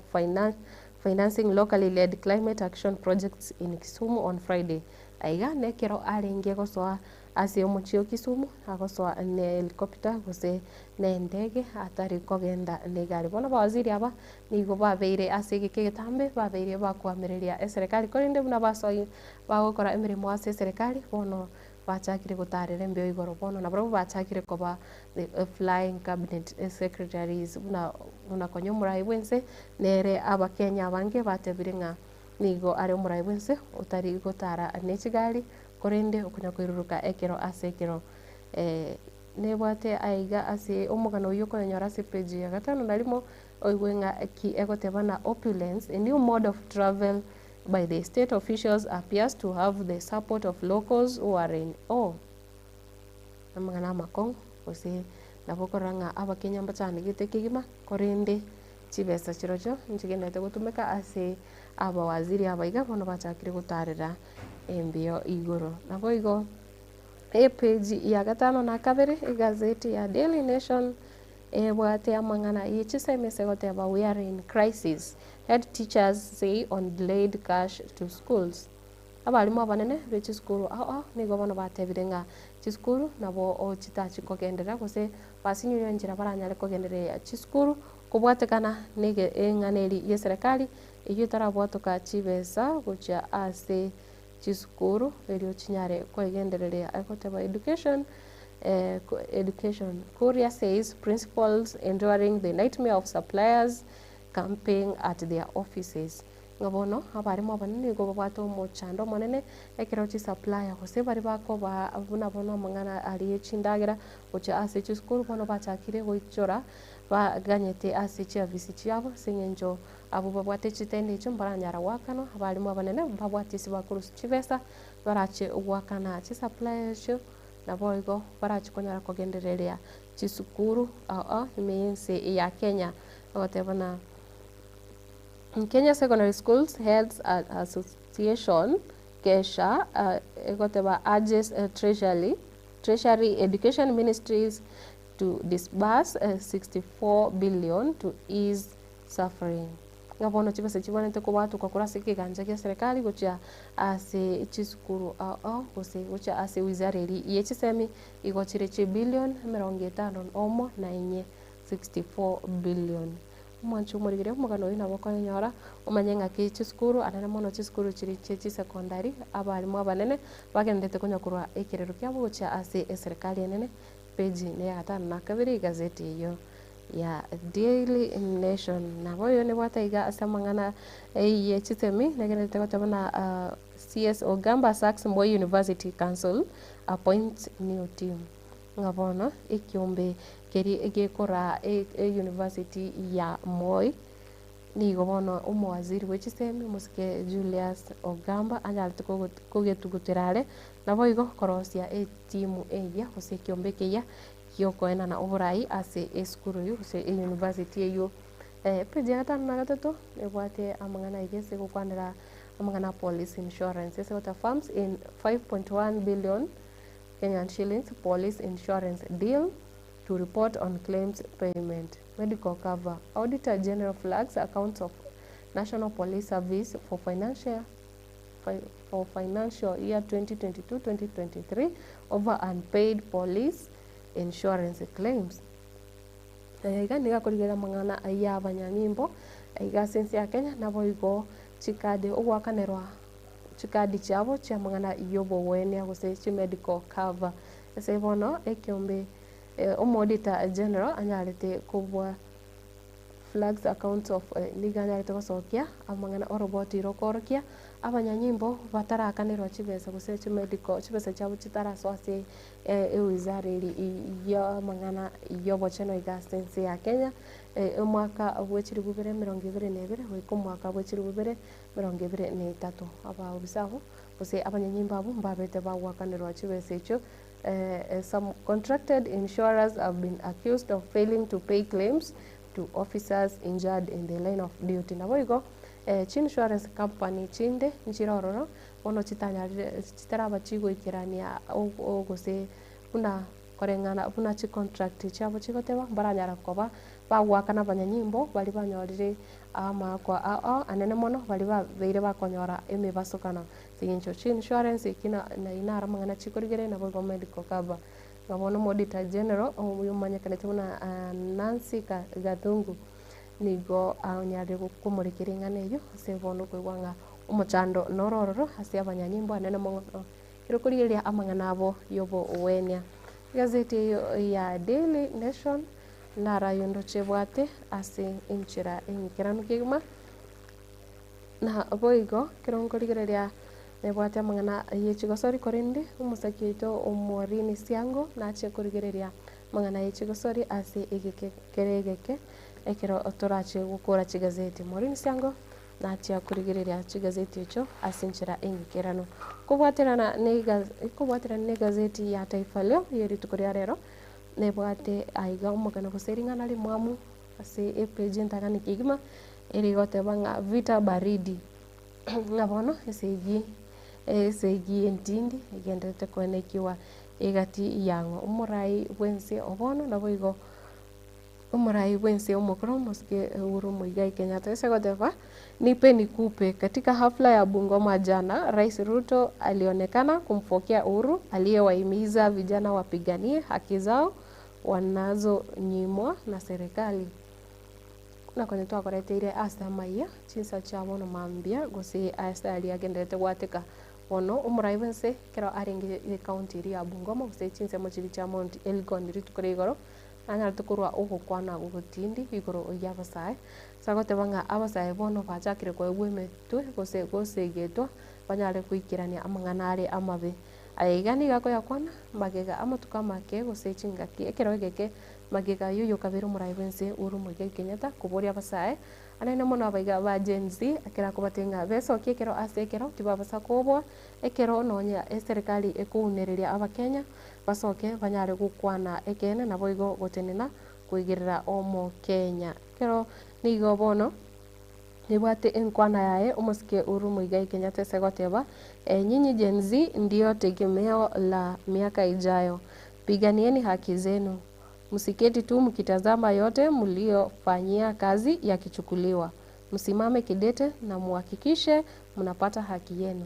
financing locally led climate action projects in Kisumu on Friday. Aiga nekero arenge gosoa ase omochie o Kisumu agosoa ne helicopter gose ne endege atari kogenda negari. Bono abawaziri aba nigo babeire ase egeka egetambe babeire bakoamereria eserekari korende buna basoi bagokora emeremo ase eserekari bono bachakire gotarera embeo igoro bono nabarabwo bachakire koba the flying cabinet secretaries buna buna konya omorai bwense nere abakenya abange batebire ng'a nigo are omorai bwense otari gotara ne chigari korende okonya koiruruka ekero ase ekero nebwate aiga ase omogano oyio okonyora ase page ya gatano na rimo oigwe ng'a ki egoteba na opulence a new mode of travel by the state officials appears to have the support of locals who are in awe. Amang'ana amakong'u gose nabo okorora ng'a abakenya mbachandegete kegima korende chibesa chirochio nchigenderete gotumeka ase abawaziri aba iga bono bachakire gotarera embeo igoro. Naboigo epage ya gatano na kabere egazeti ya Daily Nation Ebwate amang'ana ye chisemi ase goteba we are in crisis, head teachers say on delayed cash to schools. Abalimu abanene be chisukuru ao ao nigo bono batebire ng'a chisukuru nabo chitachi kogenderera gose basinyirwe enchera baranyare kogendereria chisukuru kobwatekana nege eng'ana eri y'eserekari eyio etarabwatoka chibesa gochia ase chisukuru erio chinyare kwegendereria egoteba education Education Kuria says principals enduring the nightmare of suppliers camping at their offices. Ng'a bono abarimu abanene nigo babwate omochando omonene ekero chisupplier gose baria bakoba buna bono amang'ana aria ye chindagera gochia ase chisukuru bono bachakire goichora baganyete ase chiafisi chiabo ase eng'encho abwo babwate chitende echio mbaranyara goakanwa abarimu abanene mbabwate ase bakorusia chibesa barache goakana chisupplier echio. Naboigo barache konyara kogendereria chisukuru ao ao ime y'ense ya Kenya. Ogoteba na Kenya Secondary Schools Heads Association, KESHA, egoteba urges Treasury, Treasury Education Ministries to disburse 64 billion to ease suffering. Ng'a bono chibesa chibwenerete kobwatokwa korwa ase ekegancha gia serikali gochia ase chisukuru ao ao gose gochia ase wizara eria ye chisemi igo chire chibillion emerongo etano na omo na inye, 64 billion. Omwanchi omorigereria omogano oyio nabo okonyora omanye ng'aki chisukuru anene mono chisukuru chiria chie chisecondary abalimu abanene bagenderete konya korwa ekerero kiabo gochia ase eserikali enene page neya gatano na kabere egazeti eyio. ya Daily Nation. Nabo oyo nebwate iga ase amang'ana ye chisemi negenderete goteba buna CS Ogamba sacks Moi University Council appoints new team. Ng'a bono ekiombe keria gekoraa e university ya Moi nigo bono omowaziri bwe chisemi omosike Julius Ogamba anyarete kogetugutera are naboigo korosia etimu eyia gose ekiombe ekeyia gi'okoenana oborai ase esukuru eyio gose eyunivasiti eyio. Epeji ya gatano na gatato ebwate amang'ana aiga ase gokwanera amang'ana a police insurance ase goteba firms in 5.1 billion Kenyan shillings police insurance deal to report on claims payment. Medical cover. Auditor General flags accounts of National Police Service for financial for financial year 2022-2023 over unpaid police insurance claims. Aya iga nigo akorigereria amang'ana ya abanyanyimbo iga ase ense ya Kenya naboigo chikadi ogoakanerwa chikadi chiabo chiamang'ana y'obogwenia gose chimedical cover. Ase bono ekiombe omoauditor general anyarete kobua Flags accounts of nigo anyarete gosokia amang'ana oroboti rokoorokia abanyanyimbo batarakanerwa chibesa gose chimedical chibesa chiabo chitarasoa ase ewizara eri y'amang'ana y'obochenu iga ase ense ya Kenya omwaka bwe chilifu bibere emerongo ebere na ebere goika omwaka bwe chilifu bibere emerongo ebere na etato. Abaofisa abwo gose abanyanyimbo abwo mbabete bagoakanerwa chibesa echio Some contracted insurers have been accused of failing to pay claims to officers injured in the line of duty. Naboigo Chi-insurance company chinde nchire ororo, bono chitanyarire chitaraba chigoikerania gose buna koreng'ana buna chicontract chiabo chigoteba, mbaranyara koba bagoakana abanyanyimbo baria banyorire amaakwa ao ao anene mono baria babeire bakonyora emebasokano. Ase eng'encho chi-insurance eki na naye naro amang'ana chikorigereria nabo igo medical cover. Ng'a bono omo-auditor general oyomanyekanete buna Nancy Gathungu. Nigo anyarire komorekera eng'ana eyio ase bono okoigwa ng'a omochando noro ororo ase abanyanyimbo anene mono ekero okorigereria amang'ana abo y'obogwenia. Egazeti eyio ya Daily Nation naro ayio ndoche ebwate ase enchera eng'ikeranu kegima, na boigo ekero nkorigereria nebwate amang'ana ye chigosori korende omosaki oito Maureen Siango nache korigereria Amang'ana ye chigosori ase egeke kere egeke, ekero torache gokora chigazeti. Maureen Siango nachia korigereria chigazeti echio ase enchera eng'ikeranu. Kobwaterana ne kobwaterana ne egazeti ya Taifa Leo ye rituko ria rero, nebwate aiga omogano gose ring'ana rimwamu ase epage entang'ani kegima, erigoteba ng'a vita baridi. Ng'a bono esegi esegi entindi egendererete koenekiwa Egati yang'o omorai bw'ense o bono, naboigo omorai bw'ense omokoro omosike Uhuru Muigai Kenyatta. Ase goteba, Nipe nikupe. Katika hafla ya Bungoma jana, Rais Ruto alionekana kumfokea Uhuru aliyewahimiza vijana wapiganie haki zao wanazonyimwa na serikali. Buna konya twakoreteire ase amayia, chinsa chia bono mambia, gose ase aria agendererete goateka Bono omorai bw'ense ekero arenge ecounty eria ya Bungoma gose chinsemo chiria chia Mount Elgon rituko ria igoro, nanyarete korwa ogokwana ogotindi igoro y'abasae, ase agoteba ng'a abasae bono bachakire koegwa emetwe gose gosegetwa banyare goikerania amang'ana are amabe. Aya iga nigo akoyakwana magega amatuko amake gose chingaki ekero egeke magega y'oyokabere omorai bw'ense Uhuru Muigai Kenyatta koboria abasae Anene mono abaiga ba Gen Z ekero akobatebi ng'a besokie ekero ase ekero tibabasa koboa ekero nonya eserekari ekounereria abakenya basoke banyare gokwana ekeene naboigo gotenena koigerera omokenya. Ekero nigo bono nebwate enkwana yaye omosike Uhuru Muigai Kenyatta ase goteba Nyinyi Gen Z ndio tegemeo la miaka ijayo, piganieni haki zenu. Msiketi tu mkitazama yote mliyofanyia kazi yakichukuliwa. Msimame kidete na muhakikishe mnapata haki yenu.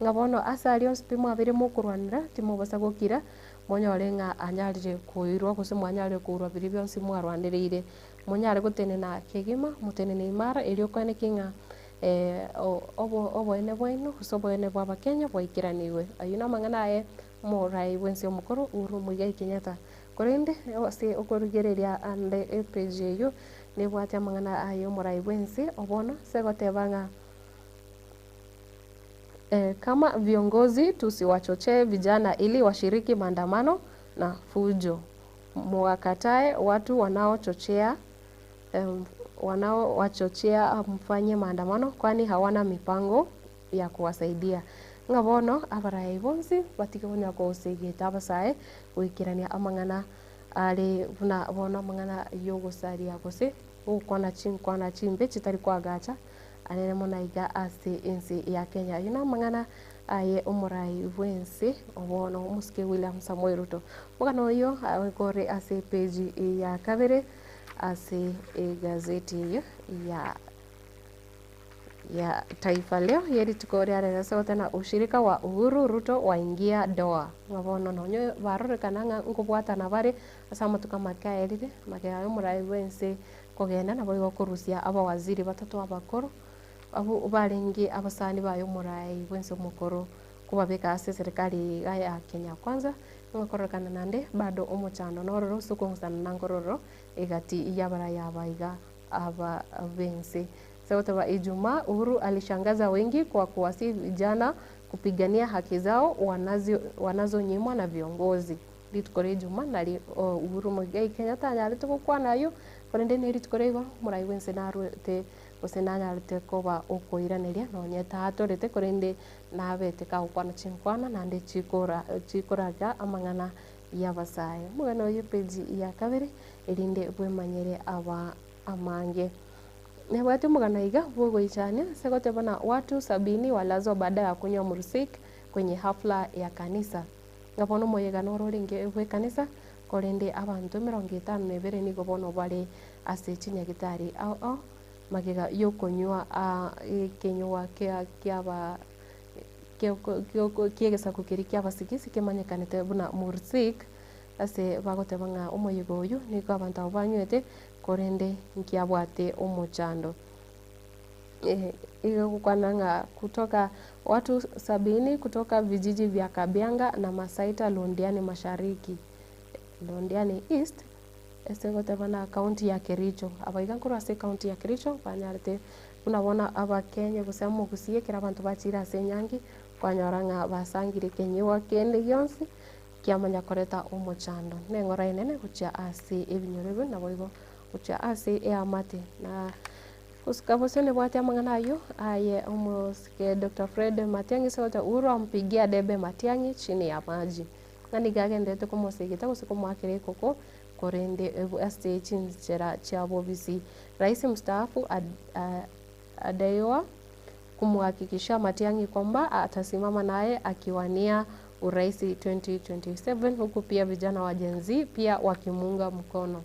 Ng'a bono ase aria onsi pi mwabeire mokorwanera, timobasa gokira, monyore ng'a anyarire koirwa gose mwanyarire kourwa biria bionsi mwarwanereire. Monyare gotenena kegima, motenene imara, erio okoenekia ng'a oboene bwaino gose oboene bwa abakenya bwaikeranigwe. Ayio namang'ana aye omorai bwense omokoro Uhuru Muigai Kenyatta. Korende ase okorigereria ande epeji eyio nebwate amang'ana aye omorai bwense o bono ase goteba ng'a Kama viongozi tusiwachochee vijana ili washiriki maandamano na fujo. Muwakatae watu wanaochochea wanaowachochea mfanye maandamano kwani hawana mipango ya kuwasaidia. Ng'a bono abarai bonsi batige konya gosegeta abasae goikerania amang'ana are buna bono amang'ana y'ogosaria gose gokwana chinkwana chimbe chitari koagacha anene mono aiga ase ense ya Kenya. Ayio namang'ana aye omorai bw'ense obono omosike William Samoei Ruto. Omogano oyio ore ase epeji ya kabere ase egazeti eyio ya. Ya Taifa Leo ye rituko ria rero ase goteba ushirika wa Uhuru Ruto waingia doa. Ng'a bono nonye barorekana ng'a nkobwatana bare ase amatuko amake aerire, magega y'omorai bw'ense kogenda naboigo korusia abawaziri batato abakoro abwo barenge abasani baye omorai bw'ense omokoro kobabeka ase eserekari eye iga ya Kenya Kwanza, ng'a kororekana naende bado omochando nororo ase okong'usana na nkororo egati y'abarai aba iga aba b'ense. Ase goteba Ijumaa, Uhuru alishangaza wengi kwa kuwasihi vijana kupigania haki zao wanazonyimwa na viongozi. Rituko ria Ijumaa nari Uhuru Muigai Kenyatta anyarete gokwana ayio, korende ne rituko ria igoro omorai bw'ense narwete gose nanyarete koba okoiraneria nonye tatorete korende nabete kagokwana chinkwana naende chikora chikoraga amang'ana y'abasae. Omogano oye page ya kabere erinde bwemanyere aba amange. Nebwate omogano iga bw'ogoichania ase goteba na watu sabini walazwa baada ya kunywa mursik kwenye hafla ya kanisa. Ng'a bono omoyega noro orenge bw'ekanisa, korende abanto emerongo etano na ebere nigo bono bare ase chinyagitari ao ao magega y'okonywa ekenyugwa kia kiaba ki'egesaku keria ki'abasigisi kemanyekanete buna mursik, ase bagoteba ng'a omoyega oyio nigo abanto abwo banywete, korende nkiabwate omochando. Igo egokwana ng'a kutoka watu sabini kutoka vijiji vya Kabianga na Masaita Londiani Mashariki, Londiani East, ase goteba na county ya Kericho. Aba iga nkorwa ase ecounty ya Kericho banyarete buna bono abakenya gose omogusii ekero abanto bachire ase enyangi, kwanyora ng'a basangire ekenyugwa kende gionsi kiamanya koreta omochando. Neng'ora enene gochia ase ebinyoro ebio naboigo gochia ase eamate na gosuka bosio nebwate amang'ana ayio aye omosike Doctor Fred Matiang'i ase gocha Uhuru ampigia debe Matiang'i chini ya maji. Ng'a nigo agenderete komosegeta gose komoakera ekoko korende ase chinchera chia bobisi. Rais mstaafu adaiwa kumuhakikishia Matiang'i kwamba atasimama naye akiwania urais 2027 huku pia vijana wa Gen Z pia wakimuunga mkono.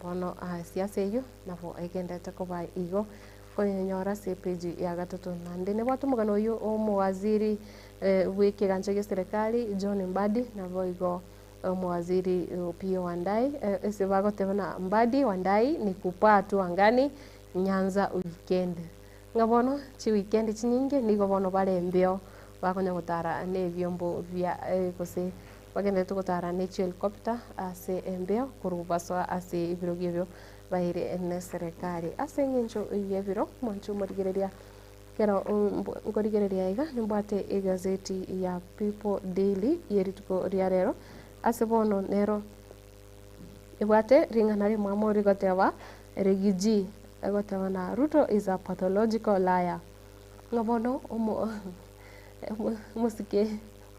Bono siasa eyio nabo egenderete koba igo konyenyora ase epeji ya gatato. Naende nebwate omogano oyio omowaziri bw'ekegancha gia serikali John Mbadi naboigo omowaziri Opiyo Wandayi ase bagoteba buna Mbadi Wandayi ni kupaa tu angani Nyanza weekend. Ng'a bono chiweekend chinyinge nigo bono bare embeo bakonya gotara na ebiombo bia gose bagenderete gotara ne chihelicopter ase embeo korwa basoa ase ebirogo ebio baire ne serikali. Ase eng'encho y'ebiro mwanche omorigereria ekero nkorigereria iga nimbwate egazeti ya People Daily ye rituko ria rero ase bono nero Ebwate ring'ana rimwamo rigoteba, Rigiji, egoteba na Ruto is a pathological liar. Ng'a bono omo omosike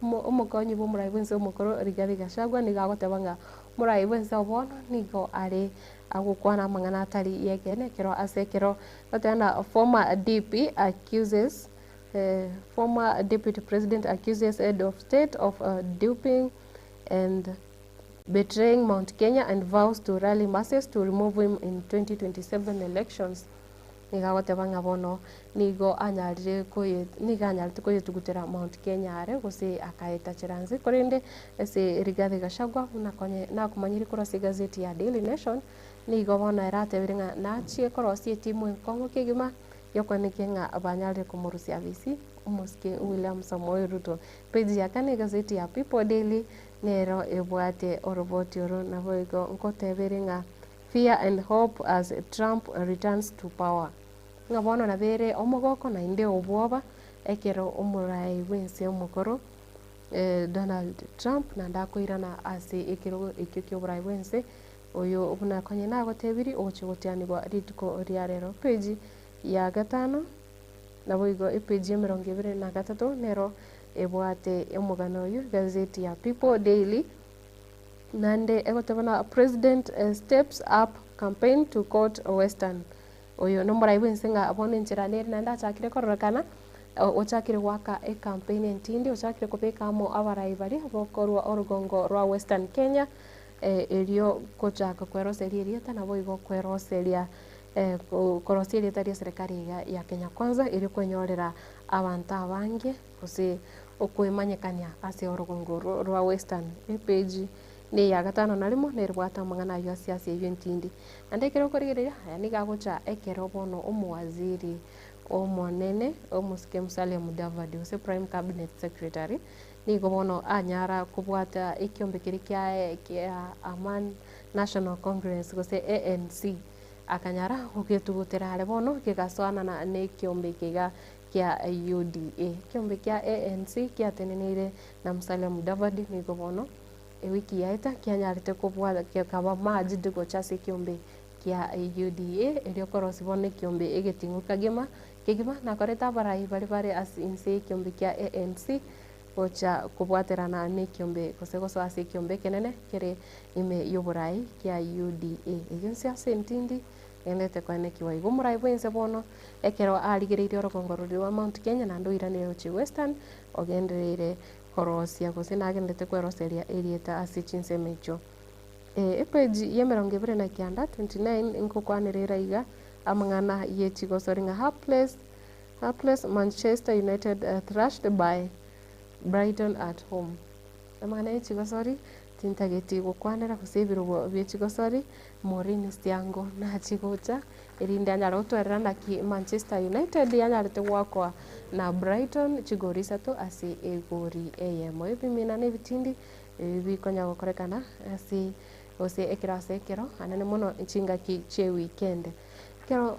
omokonyi bw'omorai bwense omokoro Rigathi Gachagua nigo agoteba ng'a omorai bwense bono nigo are agokwana amang'ana atari y'ekeene ekero ase ekero goteba na former DP accuses former deputy president accuses head of state of duping and Betraying Mount Kenya and vows to rally masses to remove him in 2027 elections. Nigo agoteba ng'a bono nigo anyarire koye nigo anyarete koyetugutera Mount Kenya are gose akaetachera nse korende ase Rigathi Gachagua buna konye nakomanyire korwa ase egazeti ya Daily Nation nigo bono ere atebire ng'a nachie korosia etimu enkong'u kegima yokoenekia ng'a banyarire komorusia abisi omosike William Samoei Ruto. Page ya kane egazeti ya People Daily Nero ebwate oroboti oro naboigo nkotebere ng'a fear and hope as Trump returns to power. Ng'a bono nabere omogoko naende obwoba ekero omorai bw'ense omokoro Donald Trump naende akoirana ase ekerogo ekio ki'oborai bw'ense oyo buna konye nagotebirie ogochia gotianigwa rituko ria rero. Page ya gatano. Naboigo epeji y'emerongo ebere na gatato nero ebwate omogano oyio, egazeti ya People Daily, naende egoteba na President steps up campaign to court Western. Oyo nomorai bwense ng'a bono enchera nere naende achakire kororekana, ochakire goaka ecampaign entindi, ochakire kobeka amo abarai baria bokorwa orogongo rwa Western Kenya, erio gochaka kweroseria erieta naboigo kweroseria Korosia erieta ria serikali iga ya Kenya Kwanza erio kwenyorera abanto abange gose okwemanyekania ase orogongo orwo rwa Western. Epage ne eya gatano na rimo neribwate amang'ana aywo ase ase eywo entindi. Naende ekero okorigereria aya nigo agocha ekero bono omowaziri omonene omosike Musalia Mudavadi gose Prime Cabinet Secretary nigo bono anyara kobwata ekiombe keria kiaye kia Aman National Congress gose ANC. Akanyara gogetugutera are bono gegasoanana nekiombe eke iga kia UDA. Ekiombe kia ANC kiateneneire na Musalia Mudavadi nigo bono ewiki yaeta kianyarete kobua gekaba merged gocha ase ekiombe kia UDA erio korosia bono ekiombe egeting'u kagima kegima nakorete abarai baria bare ase inse yekiombe kia ANC gocha kobwaterana nekiombe gose gosoa ase ekiombe ekenene kere ime y'oborai kia UDA. Eyio nse ase entindi Agenderete koenekiwa igo omorai bwense bono ekero arigereirie orogongo roria rwa Mount Kenya naende oiranire gochia Western ogendereire korosia gose nagenderete kweroseria erieta ase chinsemo echio. Epage y'emerongo ebere na kianda, 29, nkokwanera ere iga amang'ana ye chigosori ng'a Hapless, Hapless Manchester United thrashed by Brighton at home. Amang'ana ye chigosori tintageti gokwanera gose ebirogo bie chigosori, Maureen Siango nachie gocha erinde anyare gotwerera naki Manchester United yanyarete goakwa na Brighton chigori isato ase egori eyemo. Ebimina na ebitindi ebi bikonya gokorekana ase gose ekero ase ekero anene mono chingaki chie weekend. Ekero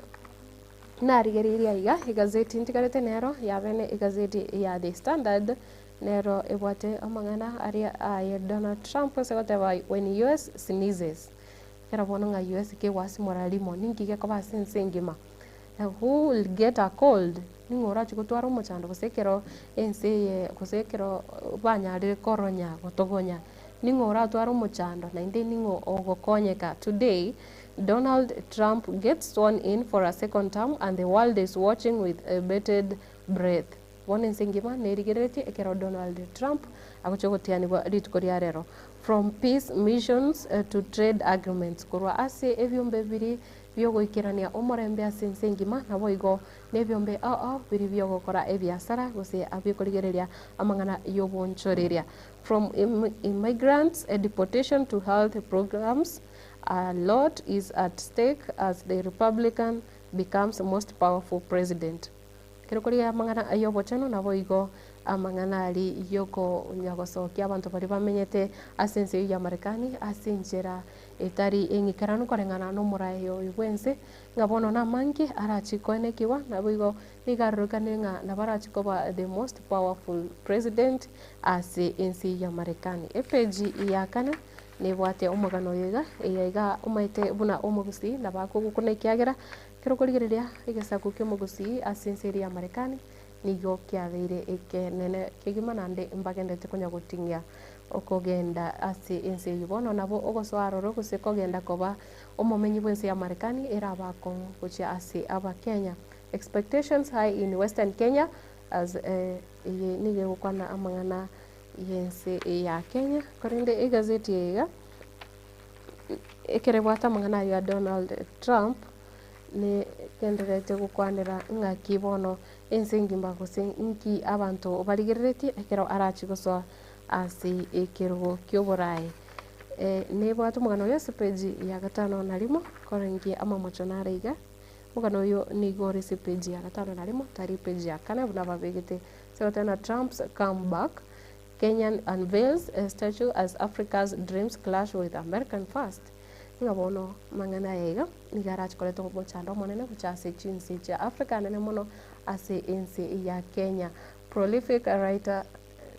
narigereirie aiga egazeti ntigarete nero yabene egazeti ya The Standard Nero ebwate amang'ana aria aye Donald Trump ase goteba when US sneezes. Ekero bono ng'a US kegwasimora rimo ninki gekoba ase ense engima? Who will get a cold? Ning'o orache gotwara omochando gose ekero ense eye gose ekero banyarire koronya gotogonya ning'o oratware omochando naende ning'o ogokonyeka? Today Donald Trump gets sworn in for a second term and the world is watching with bated breath. Bono ense engima nerigereretie ekero Donald Trump agochia gotianigwa rituko ria rero. From peace missions to trade agreements, korwa ase ebiombe biri biogoikerania omorembe ase ense engima naboigo nebiombe ao ao biri biogokora ebiasara gose biokorigereria amang'ana y'obonchoreria. From immigrants deportation to health programs, a lot is at stake as the Republican becomes most powerful president. Ekero koria amang'ana ay'obochenu, naboigo amang'ana aria y'okonya gosokia abanto baria bamenyete ase ense eyio ya Marekani ase enchera etari eng'ikeranu koreng'ana nomoraai oyo bw'ense, ng'a bono namange arachie koenekigwa, naboigo nigo arorekanire ng'a nabo arachie koba the most powerful president ase ense eyio ya Marekani. Epeji ya kane nebwate omogano oyo iga, eye iga omanyete buna omogusii nabo akogokuna ekiagera Ekero okorigereria egesaku ki'omogusii ase ense eria ya Marekani nigo kiabeire ekenene kegima naende mbagenderete konya goting'ia okogenda ase ense eyio. Bono nabo ogosoa aroro gose kogenda koba omomenyi bw'ense ya Marekani erabe akong'u gochia ase Abakenya. Expectations high in Western Kenya as eye nigo egokwana amang'ana y'ense ya Kenya korende egazeti eye iga. Ekero ebwate amang'ana ayio a Donald Trump, negendererete gokwanera ng'aki bono ense engima gose nki abanto barigereretie ekero arachie gosoa ase ekerogo kia oboraai. Nebwate omogano oyo ase page ya gatano na rimo, korengia amamocho naro iga, omogano oyo nigo ore ase page ya gatano na rimo tari page ya kane buna babegete. Ase goteba ng'a Trump's come back. Kenyan unveils a statue as Africa's dreams clash with American first, Ng'a bono amang'ana aya iga nigo arache koreta omochando omonene gocha ase chinse chia Africa anene mono ase ense ya Kenya. Prolific writer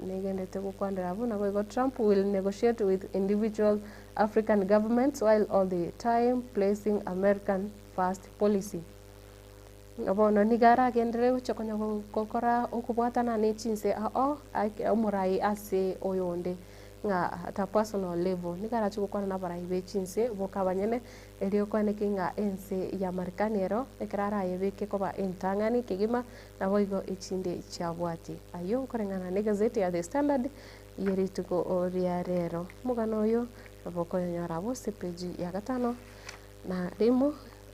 negenderete gokwanera abwo naboigo Trump will negotiate with individual African governments while all the time placing American first policy. Ng'a bono nigo aragenderere gochia konya gokora okobwatana ne chinse ao omorai ase oyonde, ng'a at a personal level, nigo arachie gokwana na abarai be chinse boka abanyene, erio kwaneke ng'a ense ya Marekani ero ekero arayebeke koba entang'ani kegima, naboigo echinde chiabwatie. Ayio nkoreng'ana na egazeti ya The Standard ye rituko ria rero. Omogano oyo nabo okoyonyora abwo ase epeji ya gatano na rimo.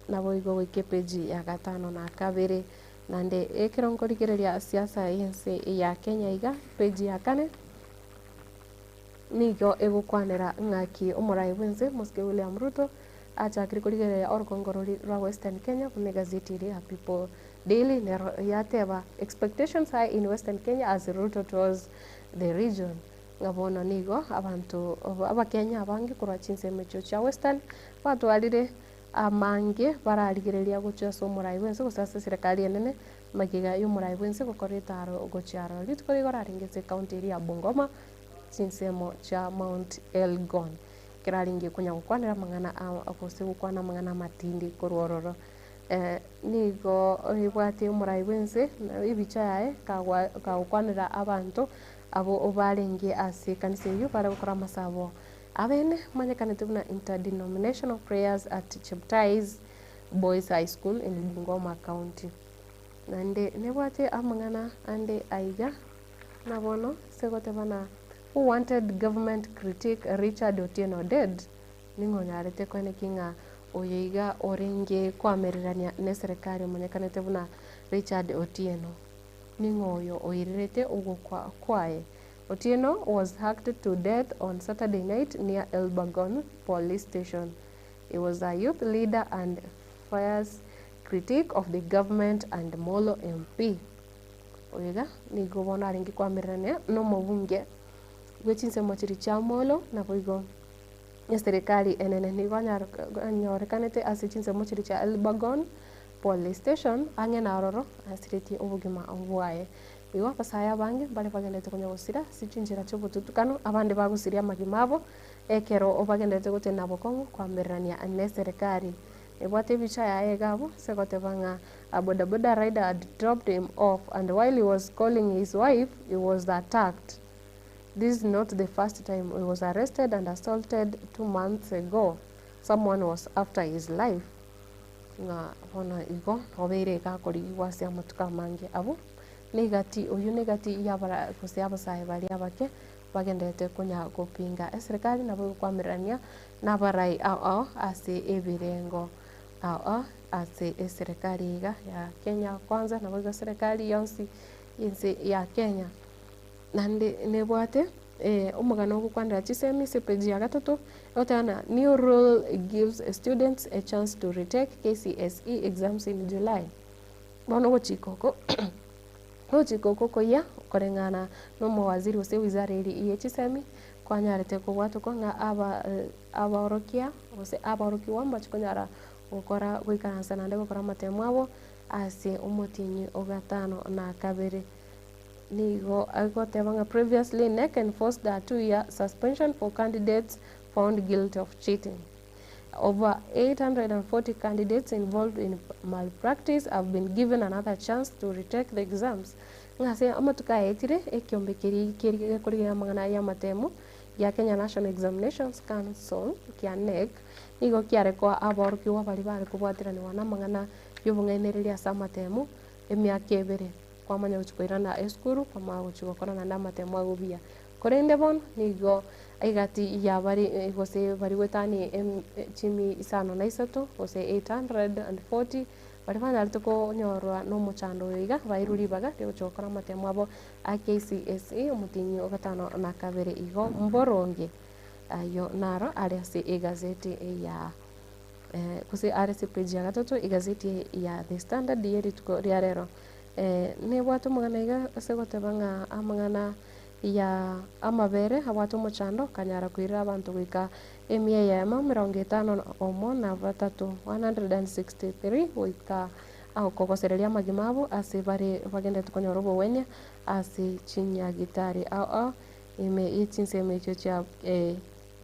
Naboigo goika epeji ya gatano na kabere. Naende ekero nkorigereria siasa y'ense ya Kenya iga, epeji ya kane nigo egokwanera ng'aki omorai bw'ense Mosike William Ruto achakire korigereria orogongo roria rwa Western Kenya buna egazeti eria ya People Daily nero yateba expectations high in Western Kenya as Ruto tours the region. Ng'a bono nigo abanto abakenya abange korwa chinsemo echio chia Western batwarire Amange bararigereria gochia ase omorai bw'ense gose ase eserekari enene, magega y'omorai bw'ense gokora etaaro gochia aroro. Rituko rigo rarenge ase ekaunti eria ya Bungoma, chinsemo chia Mount Elgon. Ekero arenge konya gokwanera amang'ana a gose gokwana amang'ana amatindi korwa ororo. Nigo ebwate omorai bw'ense ebicha yaye kagwa kagokwanera abanto abwo barenge ase ekanisa eyio bare gokora amasabo. Abene manyekanete buna Interdenominational Prayers at Cheptais. Boys High School in Bungoma County. Naende nebwate amang'ana ande aiga, buna bono ase goteba na Who wanted government critic Richard Otieno dead? Ning'o onyarete koenekia ng'a oyo iga orenge koamererania neserekari omanyekanete buna Richard Otieno? Ning'o oyo oirerete ogokwa kwaye? Otieno was hacked to death on Saturday night near Elburgon Police Station. He was a youth leader and fierce critic of the government and Molo MP. Oyo iga nigo bono arenge koamererania nomobunge bwe chinsemo chiria chia Molo naboigo eserekari enene nigo anyorekanete ase chinsemo chiria chia Elburgon Police Station ang'e na ororo asiretie obogima bwaye. Igo abasae abange mbare bagenderete konya gosira ase chinchera chi'obotutukano, abande bagosiria amagima abo ekero bagenderete gotenena bokong'u koamererania neserekari. Ebwate ebicha yaye iga abwo ase goteba ng'a a bodaboda rider had dropped him off and while he was calling his wife he was attacked. This is not the first time he was arrested and assaulted 2 months ago. Someone was after his life. Ng'a bono igo obeire iga akorigigwa ase amatuko amange abwo, negati oyio negati yabara gose abasae baria abake bagenderete konya gopinga eserekari nabo egokwamererania na abarai ao ao ase ebirengo ao ao ase eserekari iga ya Kenya Kwanza nabo igo eserekari yonsi ense ya Kenya. Naende nebwate omogano ogokwanera chisemi ase epage ya gatato, egoteba ng'a new rule gives students a chance to retake KCSE exams in July. Bono ogochika oko ogochika oko koyia koreng'ana na omowaziri gose ewizara eria ye chisemi, kwanyarete kobwatokwa ng'a aba abaorokia gose abaorokigwa mbachi konyara gokora goikaransa naende gokora amatemo abo ase omotienyi o gatano na kabere. Nigo agoteba ng'a previously KNEC enforced a 2-year suspension for candidates found guilty of cheating. Over 840 candidates involved in malpractice have been given another chance to retake the exams. Ng'a ase amatuko aetire ekiombe keria keri gekorigia amang'ana ya amatemo ya Kenya National Examinations Council kia KNEC nigo kiare koa abaorokigwa baria bare kobwateraniwa na amang'ana ya obong'ainereria ase amatemo emiaka ebere kwamanya gochia koirana esukuru kwamanya gochia gokora naende amatemo ago buya. Korende bono nigo egati ya bari gose bari goetania chimi isano na isato gose 840 baria banyarete konyorwa na omochando oyo iga bairwe ribaga riogochia gokora amatemo abo a KCSE omotienyi o gatano na kabere igo mboronge. Ayio naro are ase egazeti ya gose are ase epage ya gatato egazeti ya The Standard ya rituko ria rero. Nebwate omogano iga ase goteba ng'a amang'ana ya amabere abwate omochando akanyara koirera abanto goika emia eyemo emerongo etano omo na batato, 163 goika kogosereria amagima abo ase bare bagenderete konyora obogwenia ase chinyagitari ao ao ime ye chinsemo echio chia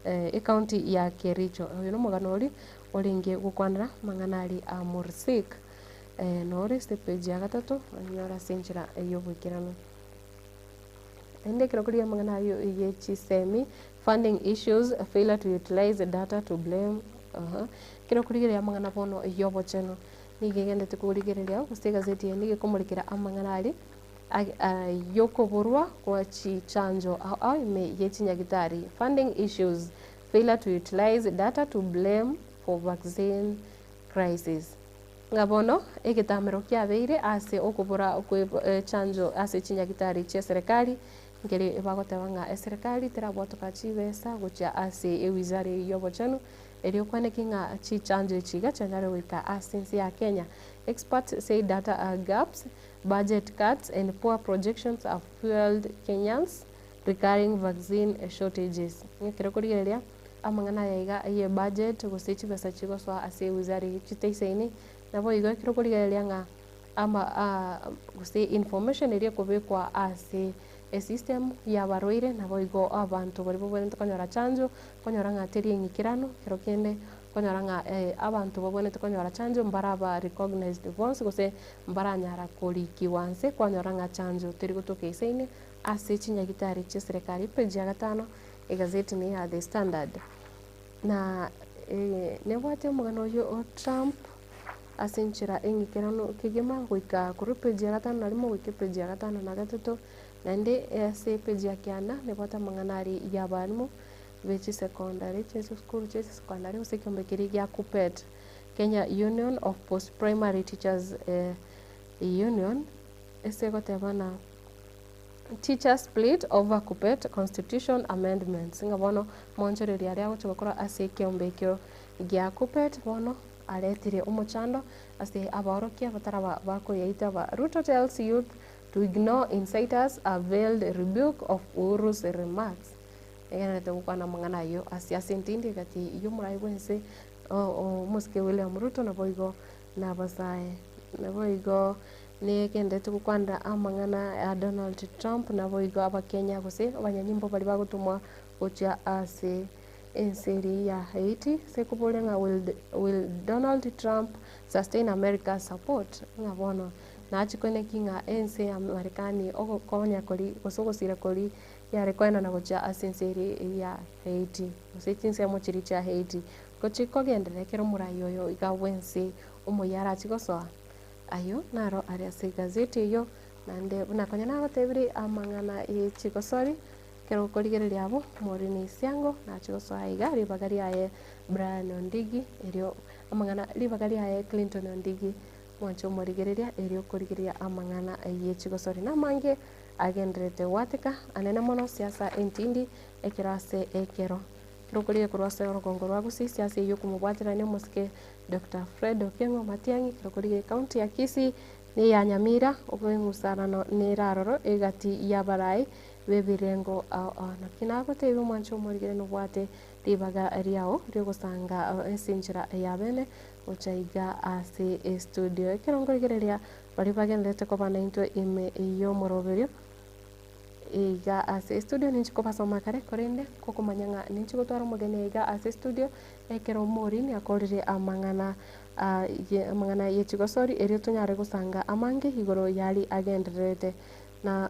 ecounty ya Kericho. Oyo nomogano oria orenge gokwanera amang'ana aria a Mursik nore ase epage ya gatato onyore ase enchera ya oboikeranu. Naende ekero korigia amang'ana ayio ye chisemi, funding issues, failure to utilize data to blame ekero okorigereria amang'ana bono ya obochenu, nigo egenderete korigereria gose egazeti eye nigo ekomorekera amang'ana aria ya okoborwa kwa chichanjo ao ao ime ye chinyagitari, funding issues, failure to utilize data to blame for vaccine crisis. Ng'a bono egetamero kiabeire ase okobora kwe echanjo ase chinyagitari chia eserekari, nkeri bagoteba ng'a eserekari terabwatoka chibesa gochia ase ewizara eyio ya obochenu, erio okwaneki ng'a chichanjo echi iga chianyare goika ase ense ya Kenya. Experts say data gaps, budget cuts and poor projections have fueled Kenyans recurring vaccine shortages. Ekero okorigereria amang'ana aya iga ye budget gose chibesa chigosoa ase ewizara eyio chitaisaini, nabo igo ekero okorigereria ng'a ama gose information eria ekobekwa ase esystem ya abarwaire nabo igo abanto baria babwenerete konyora chanjo, okonyora ng'a teri eng'ikeranu, ekero kende okonyora ng'a abanto babwenerete konyora chanjo mbaraba recognized bonsi gose mbaranyara korikiwa nse kwanyora ng'a chanjo teri gotoka eisaine ase chinyagitari chia eserekari. Epage ya gatano egazeti ni ya The Standard. Na nebwate omogano oyio o Trump. ase enchera eng'ikeranu kegima goika korwa epeji ya gatano na rimo goika epeji ya gatano na gatato, naende ase epeji ya kianda nebwate amang'ana aria ya abalimu be chisecondary, chisukuru chia chisecondary gose ekeombe keria gia KUPPET, Kenya Union of Post Primary Teachers Union, ase egoteba ng'a Teachers split over KUPPET constitution amendments, ng'a bono omoonchoreria aria agochia gokora ase ekeombe ekio gia KUPPET bono aretire omochando ase abaorokia bataraba bakoyaita aba. Ruto tells youth to ignore inciters a veiled rebuke of Uhuru's remarks. Egendererete gokwana amang'ana ayio ase ase entindi egati y'omorai bw'ense omosike William Ruto naboigo nabasae. Naboigo negendererete gokwanera amang'ana a Donald Trump naboigo abakenya gose abanyanyimbo baria bagotomwa gochia ase ense eria ya Haiti ase ekoboria ng'a will will Donald Trump sustain America's support? Ng'a bono nachie koeneki ng'a ense ya Marekani ogokonya koria gose ogosira koria yare koenana gochia ase ense eria ya Haiti gose chinsemo chiria chia Haiti. Gochia kogenderera ekero omorai oyo iga bwense omoyia arachie gosoa. Ayio naro are ase egazeti eyio naende buna konya nagotebirie amang'ana ye chigosori. Ekero okorigereria abwo, Maureen Isiango nachie gosoa aiga ribaga riaye Brian Ondigi, erio amang'ana ribaga riaye Clinton Ondigi mwanche omorigereria erio okorigereria amang'ana ye chigosori namange agendererete gwateka anene mono siasa entindi ekero ase ekero. Ekero okorigereria korwa ase orogongo rwa Gusii siasa eyio okomobwaterania omosike Doctor Fred Okengo Matiang'i ekero okorigereria ekaunti ya Kisii na eya Nyamira obweng'usarano nere aroro egati y'abarai b'ebirengo ao ao. Naki nagotebia omwanche omorigere nobwate ribaga riao ri'ogosanga ase enchera ya bene gocha iga ase estudio. Ekero nkorigereria baria bagendererete koba naintwe ime y'omoroberio iga ase estudio ninche kobasoma kare korende ngokomanya ng'a ninche gotwara omogeni iga ase estudio ekero Maureen akorire amang'ana amang'ana ye chigosori erio tonyare gosanga amange igoro yaria agendererete na.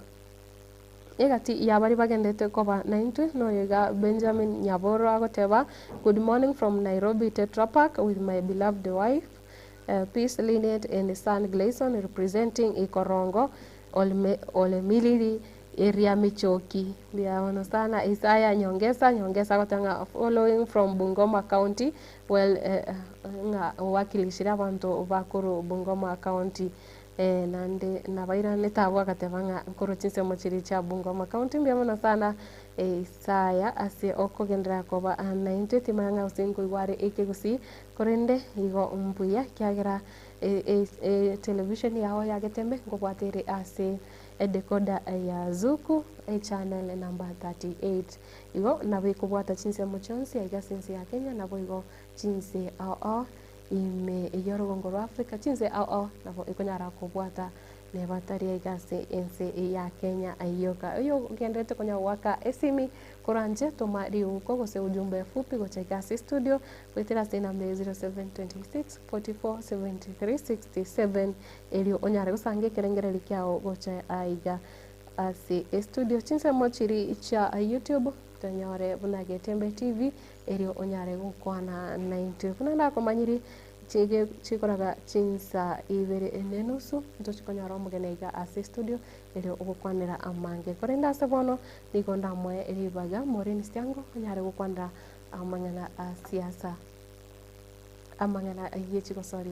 Egati ya baria bagendete koba naintwe noyo iga Benjamin Nyaboro agoteba, Good morning from Nairobi Tetra Pak with my beloved wife Peace Linet and son Glayson representing Ikorongo Olemilili area Michoki. Mbuya mono sana Isaya Nyongesa, Nyongesa agoteba ng'a following from Bungoma County well ng'a owakilishire abanto ba korwa Bungoma County. Ee, naende nabairanete abwo agateba ng'a nkorwa chinsemo chiria chia Bungoma County. Mbuya mono sana Isaya ase okogenderera koba naintwe, timanya ng'a gose nkoigwa are ekegusii, korende igo mbuya ekiagera etelevision yao ya Getembe nkobwate ere ase edecoder ya Zuku echannel number 38. Igo nabo ekobwata chinsemo chionsi aiga ase ense ya Kenya naboigo chinse ao ao. Ime y'orogongo rwa Africa chinse ao ao nabo ekonyara kobwata nebatari aiga ase ense ya Kenya yoka. Oyo ogenderete konya goaka esimi koranche toma riuko gose ujumbe fupi gocha iga ase studio goetera ase enamba ya 0726 44 73 67 erio onyare gosanga ekerengererio kiao gocha aiga ase estudio. Chinsemo chiri chia YouTube tonyore buna Getembe TV Erio onyare gokwana naintwe. Buna nakomanyiri, chige chikoraga chinsa ibere nenusu, ntochi konyora omogeni aiga ase estudio, erio ogokwanera amange. Korende ase bono, nigo ndamoe ribaga Maureen Siango onyare gokwanera amang'ana a siasa, amang'ana ye chigosori.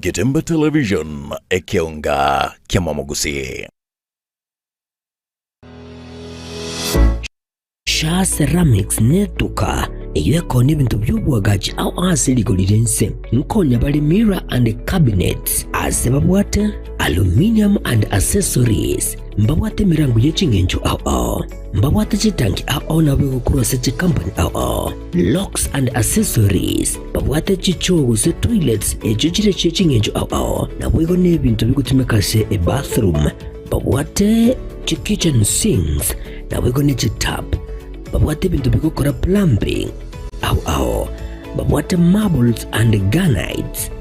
Getembe Television, ekeonga ki'amamogusii. Shaa Ceramics netuka eyio ekoonia ebinto bi'oboagachi ao ase rigori ri'ense. Nkonya bare mirror and cabinets ase babwate aluminium and accessories. Mbabwate emerango ye ching'encho ao ao. Mbabwate chitanki ao ao nabo egokorwa ase chicompany ao ao. Locks and accessories. Babwate chichoo gose toilets echio chire chie ching'encho ao ao. Naboigo nebinto bigotumeka ase ebathroom. Babwate chikitchen sinks. Naboigo ne chitap, babwate ebinto bigokora plumbing ao ao, babwate marbles and granites,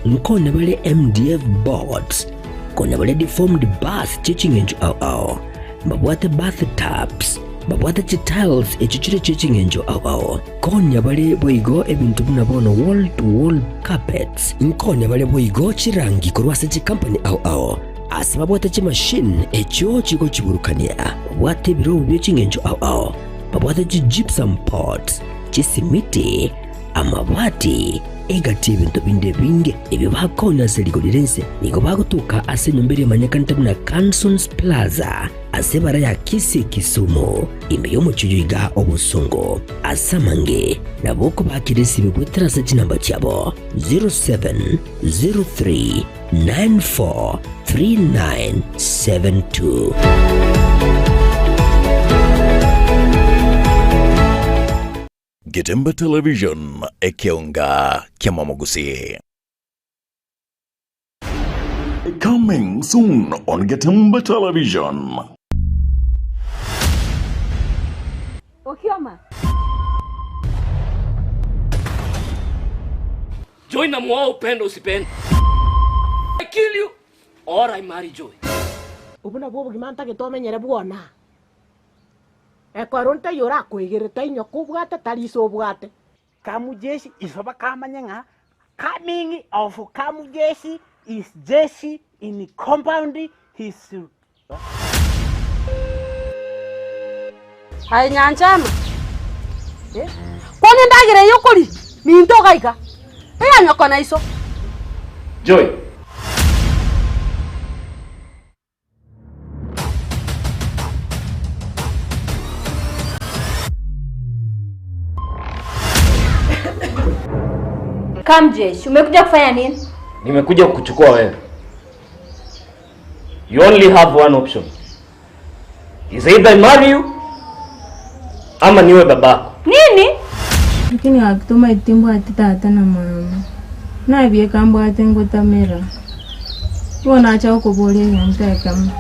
nkonya bare MDF boards, konya bare deformed bars chie ching'encho ao ao, mbabwate bath tubs, babwate chitiles echio chire chie ching'encho ao ao, konya bare boigo ebinto buna bono wall to wall carpets, nkonya bare boigo chirangi korwa ase chikampani ao ao. Ase babwate chimashini echio chigochiburukania, babwate ebirobu bie ching'encho ao ao, babwate chi-gypsum pots, chisimiti, amabati, egati y'ebinto binde ebinge ebio bakonya ase rigori ri'ense. Nigo bagotoka ase enyomba eria emanyekanete buna Cansons Plaza ase ebara ya Kisii Kisumu, ime y'omochie oyo iga obosongo. Ase amange nabo okobakera esibe goetera ase chinamba chiabo 0703 943972. Getembe Television, ekeonga ki'amamogusii. Coming soon on Getembe Television. Okioma. Joy namuoa upende usipende. I kill you or I marry Joy. Obwo nabwo obogima ntagete omenyere bwona. Ekero ntaiyo orakoegere tainywa kobwate tari ise obwate. Kamujeshi iso bakamanya ng'a coming of Kamujeshi is jeshi in compound his. Aye Nyanchama, kwana endagera eye okoria, ninto ogaika, eya nyoko na iso. Joy. Kamjesh, umekuja kufanya nini? Nimekuja kukuchukua wewe. You only have one option. Is either I marry you ama niwe babako. Nini? Lakini gaki tomaeti mbwate tata na mama, nabieka mbwate ngotamera. Bono nacha gokoboria egento ekemo,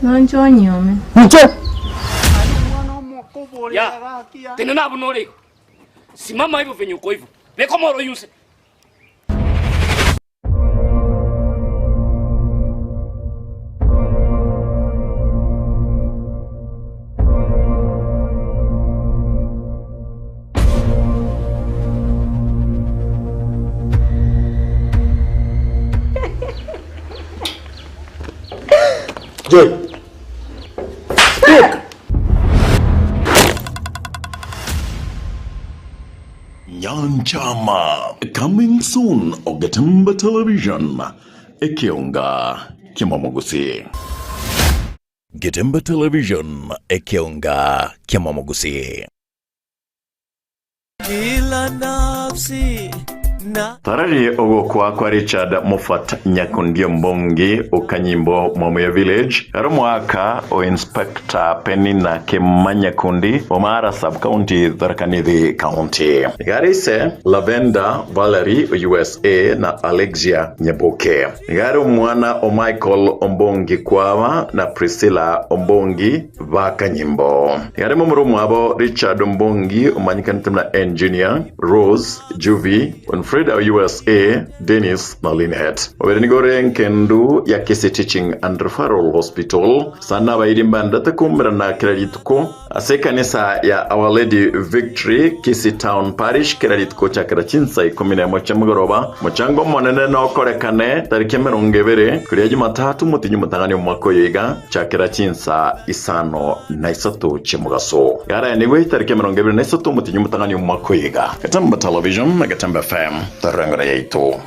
nonche onyiome. Inche! Ya, tenena abwo nore igo. Simama hivyo venye uko hivyo. Beka omoro oyunse. Joy. Speak. Nyanchama coming soon Ogetemba Television ekeonga kiamamogusii. Getemba Television ekeonga kiamamogusii. Kila nafsi na Tarari ogokwa kwa Richard Moffat Nyakundi Ombongi Okanyimbo Mwamuya Village ere omwaka o Inspector Penina Kemma Nyakundi Omara Sub-County Tharaka Nithi County. Iga are ise Lavender Valerie o USA na Alexia Nyaboke. Iga are omwana o Michael Ombongi Kwaba na Priscilla Ombongi ba Kanyimbo. Iga are momura omwabo Richard Ombongi omanyekanete buna Engineer, Rose, Juvie, Winfrida o USA, Dennis na Linet. Obere nigo ore enkendu ya Kisii Teaching and Referral Hospital. Sana abairi mbandete koumerana kera rituko ase ekanisa ya Our Lady Victory Kisii Town Parish kera rituko chakera chinsa ikomi nemo chiamogoroba. Mochango omonene nokorekane tariki 20 koria Jumatatu motinyi omotang'ani omwaka oyo iga chakera chinsa 53 chi'omogaso. Yaraenigwe tariki 23 omotienyi omotang'ani omwaka oyo iga. Getembe Television na Getembe FM, torore engoro yaito.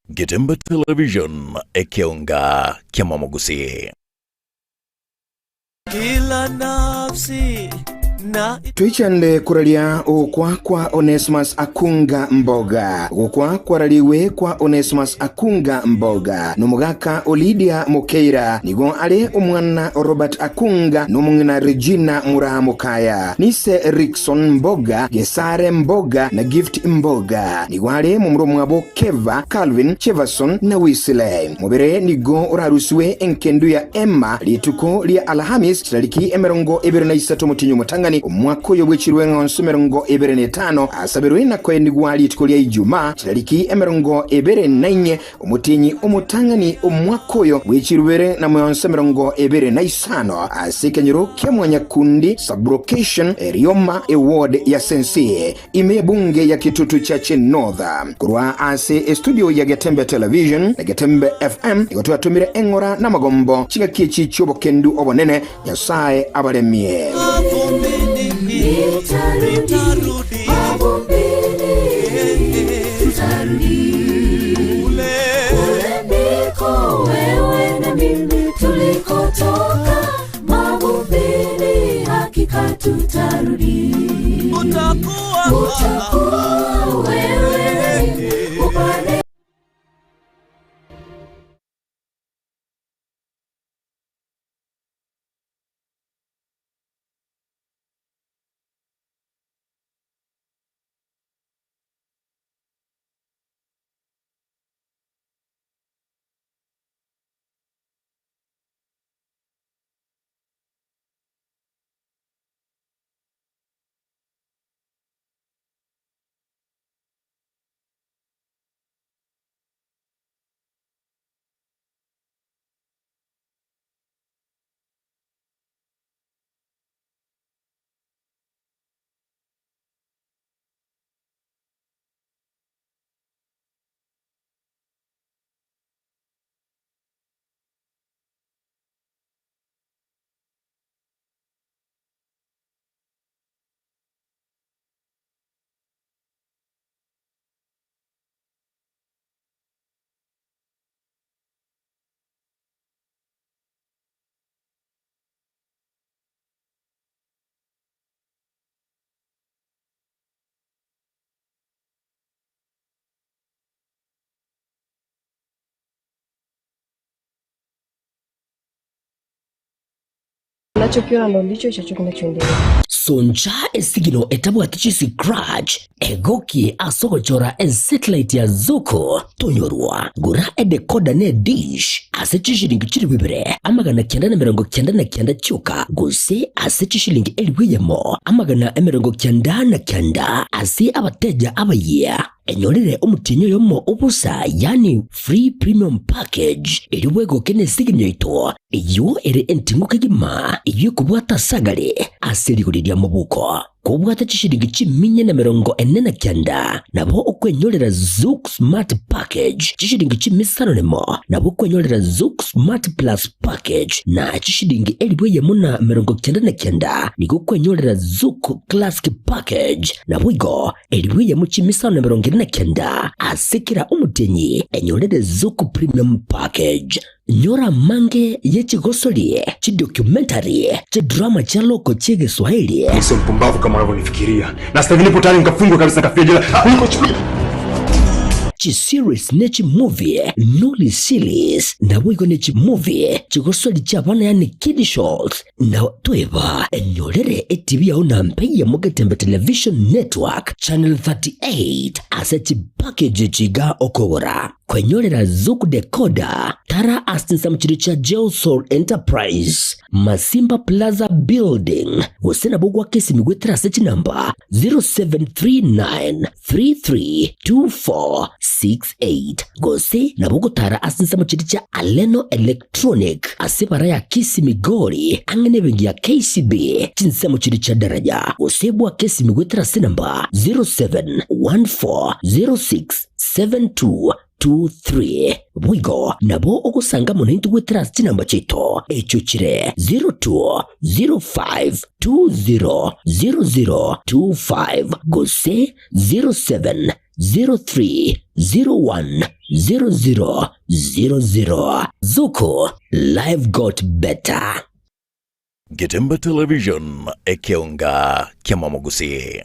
Getembe Television, ekeonga ki'amamogusii. Kila nafsi. na Toichande koraria ogokwa kwa Onesmus Akunga Mboga. Ogokwa kwarariwe kwa Onesmus Akunga Mboga nomogaka o Lydia Mokeira, nigo are omwana o Robert Akunga nomong'ina Regina Muraha Mokaya, nise Rickson Mboga, Gesare Mboga na Gift Mboga. Nigo are momura omwabo Keva, Calvin, Cheverson na Wisile. Mobere nigo orarusiwe enkendu ya Emma rituko ria Alhamis chitariki 23 omotienyi omotang'ani omwaka oyo bw'echirwe eng'onso 25 asaberwe na koenigwa rituko ria Ijumaa chitariki 24 omotienyi omotang'ani omwaka oyo bw'echirubere na meonso 25 ase ekenyoro kia Mwanyakundi sublocation Rioma eward ya Sensi Ime ebunge ya Kitutu Chache North. Korwa ase estudio ya Getembe Television na Getembe FM nigo twatomire eng'ora namagombo chingaki echi chi'obokendu obonene. Nyasae abaremie. Tutarudi, utakuwa, utakuwa wewe upande Unachokiona ndo ndicho hicho kinachoendelea. Soncha esigino etabwati chiscratch egokie ase ogochora esatellite ya Zuku tonyorwa gora edecoder ne edish ase chishilingi chilifu ibere 999 chioka gose ase chishilingi 1,099 ase abateja abayia. Enyorere omotienyi oyomo obosa yaani free premium package erio bwegoke nesigini yaito eyio ere enting'u kegima eyio ekobwata asagare ase rigori ria mobuko. Kobwate chishilingi chiminya na 49 nabo okwenyorera Zuku Smart Package chishilingi chimisano nemo nabo okwenyorera Zuku Smart Plus Package na chishilingi 1,099 nigo okwenyorera Zuku Classic Package naboigo 1,549 ase kera omotienyi enyorere Zuku Premium Package. Nyora amange ye chigosori, chidocumentary, chidrama chia loko chi'Egeswahili. Mimi sio mpumbavu kama unavyonifikiria. Na sasa hivi nipo tayari nikafungwe kabisa nikafia jela. Kuliko chukua. Chiseries ne chimovie noli series naboigo ne chimovie chigosori chi'abana yaani kiddie shows na toeba enyorere etibi yao na mpe ya Mugetembe Television Network Channel 38 ase chipackage chiga okogora. Kwenyorera Zuku Decoder tara ase chinsemo chiria chia Geosol Enterprise, Masimba Plaza Building, gose nabo gwaka esimi goetera ase chinamba 0739332468 gose nabo gotara ase chinsemo chiria chia Aleno Electronic ase ebara ya Kisii Migori ang'e nebenki ya KCB chinsemo chiria chia Daraja gose bwake esimi goetera ase enamba 0714067223. Boigo nabo ogosanga mono intwe goetera ase chinamba chiaito echio chire 0205200025 gose 0703010000. Zuku, life got better. Getembe Television, ekeonga ki'amamogusii.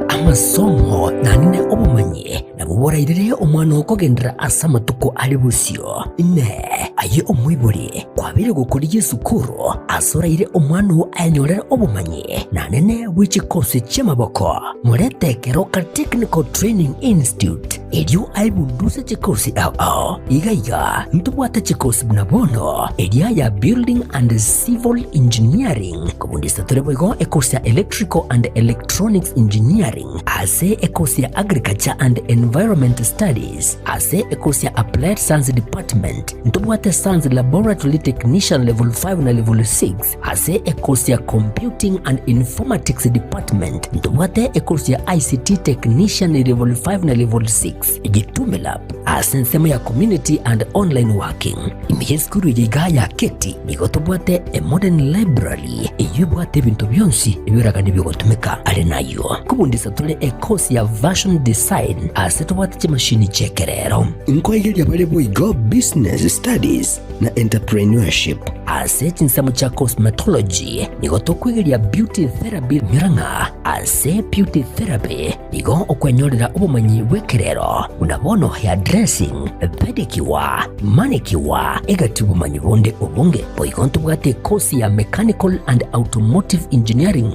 Amasomo nanene obomanyi nabwo borairere omwana okogenderera ase amatuko are bosio. Inee! Aye omoibori, kwabeire gokorigia esukuru ase oraire omwana oo ayenyorere obomanyi nanene bwe chikosi chi'amaboko? Morete Keroka Technical Training Institute erio aebunduse chikosi ao ao. Iga iga ntobwate chikosi buna bono eria ya Building and Civil Engineering, Kobundisa tore boigo ekosi ya Electrical and Electronics Engineering, ase ekosi ya Agriculture and Environment Studies, ase ekosi ya Applied Science Department, ntobwate Science Laboratory Technician Level 5 na Level 6, ase ekosi ya Computing and Informatics Department, ntobwate ekosi ya ICT Technician Level 5 na Level 6, Gitume Lab, ase ensemo ya Community and Online Working. Ime y'esukuru eye iga ya Keti nigo tobwate a modern library eyio ebwate ebinto bionsi ebioragani bigotumeka. Are nayio nkobundisa tore e course ya Version Design ase tobwate chimashini chi'ekerero. Nkoigeria bare boigo Business Studies na Entrepreneurship. Ase chinsemo chia Cosmetology nigo tokwegeria Beauty Therapy nyora ng'a ase Beauty Therapy Nigo okwenyorera obomanyi bw'ekerero, buna bono hairdressing, pedicure, manicure, egati obomanyi bonde obonge. Boigo ntobwate ekosi ya Mechanical and Automotive Engineering.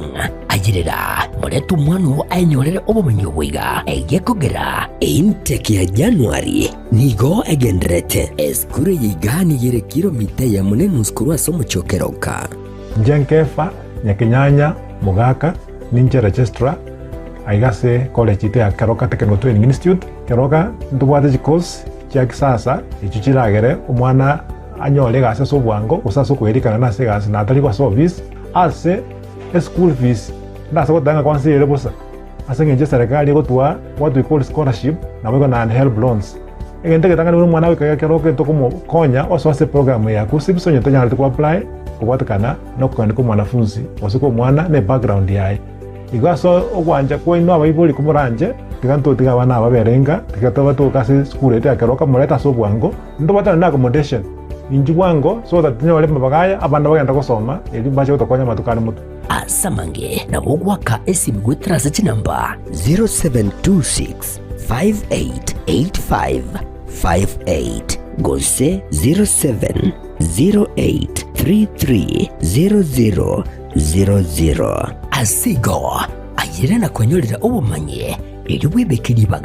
Ayerera, morete omwana oo aenyorere obomanyi obo iga, egekogera Eintake ya January nigo egendererete. Esukuru eye iga nigo ere kilomita eyemo na enusu korwa ase omochie o Keroka. Inche Nkefa, Nyakenyanya, Mogaka, ninche registrar aiga ase college yaito ya Keroka Technical Training Institute. Keroka ntobwate chicourse chia kisasa echio chiragere omwana anyore egasi ase obwango gose ase okoerikana nase egasi na atari ase office. Ase eschool fees ndase goteba ng'a kwansa ere bosa ase eng'encho eserekari egotoa what we call scholarship naboigo naende helb loans. Egento egetang'ani buna omwana goika Keroka tokomokonya osoa ase eprogram ya KUCCPS onye tonyarete ko apply kobwatekana nokogania kwa omwanafunzi gose kwa omwana na ebackground yaye. Igo ase ogwancha kwaino abaibori komoranche, tiga ntotige abana aba babere inka, tiga tobatoke ase esukuru yaito ya Keroka morete ase obwango, ntobwatane na accommodation inchuo bwango so that tonyore amabaga aya abana bagende gosoma erio mbache gotokonya amatuko are motwe. Ase amange nabo ogoaka esimi goetera ase chinamba. 0726 588558 gose 0708330000. Ase igo, ayerera na kwenyorera obomanyi, erio bwebeke ribaga.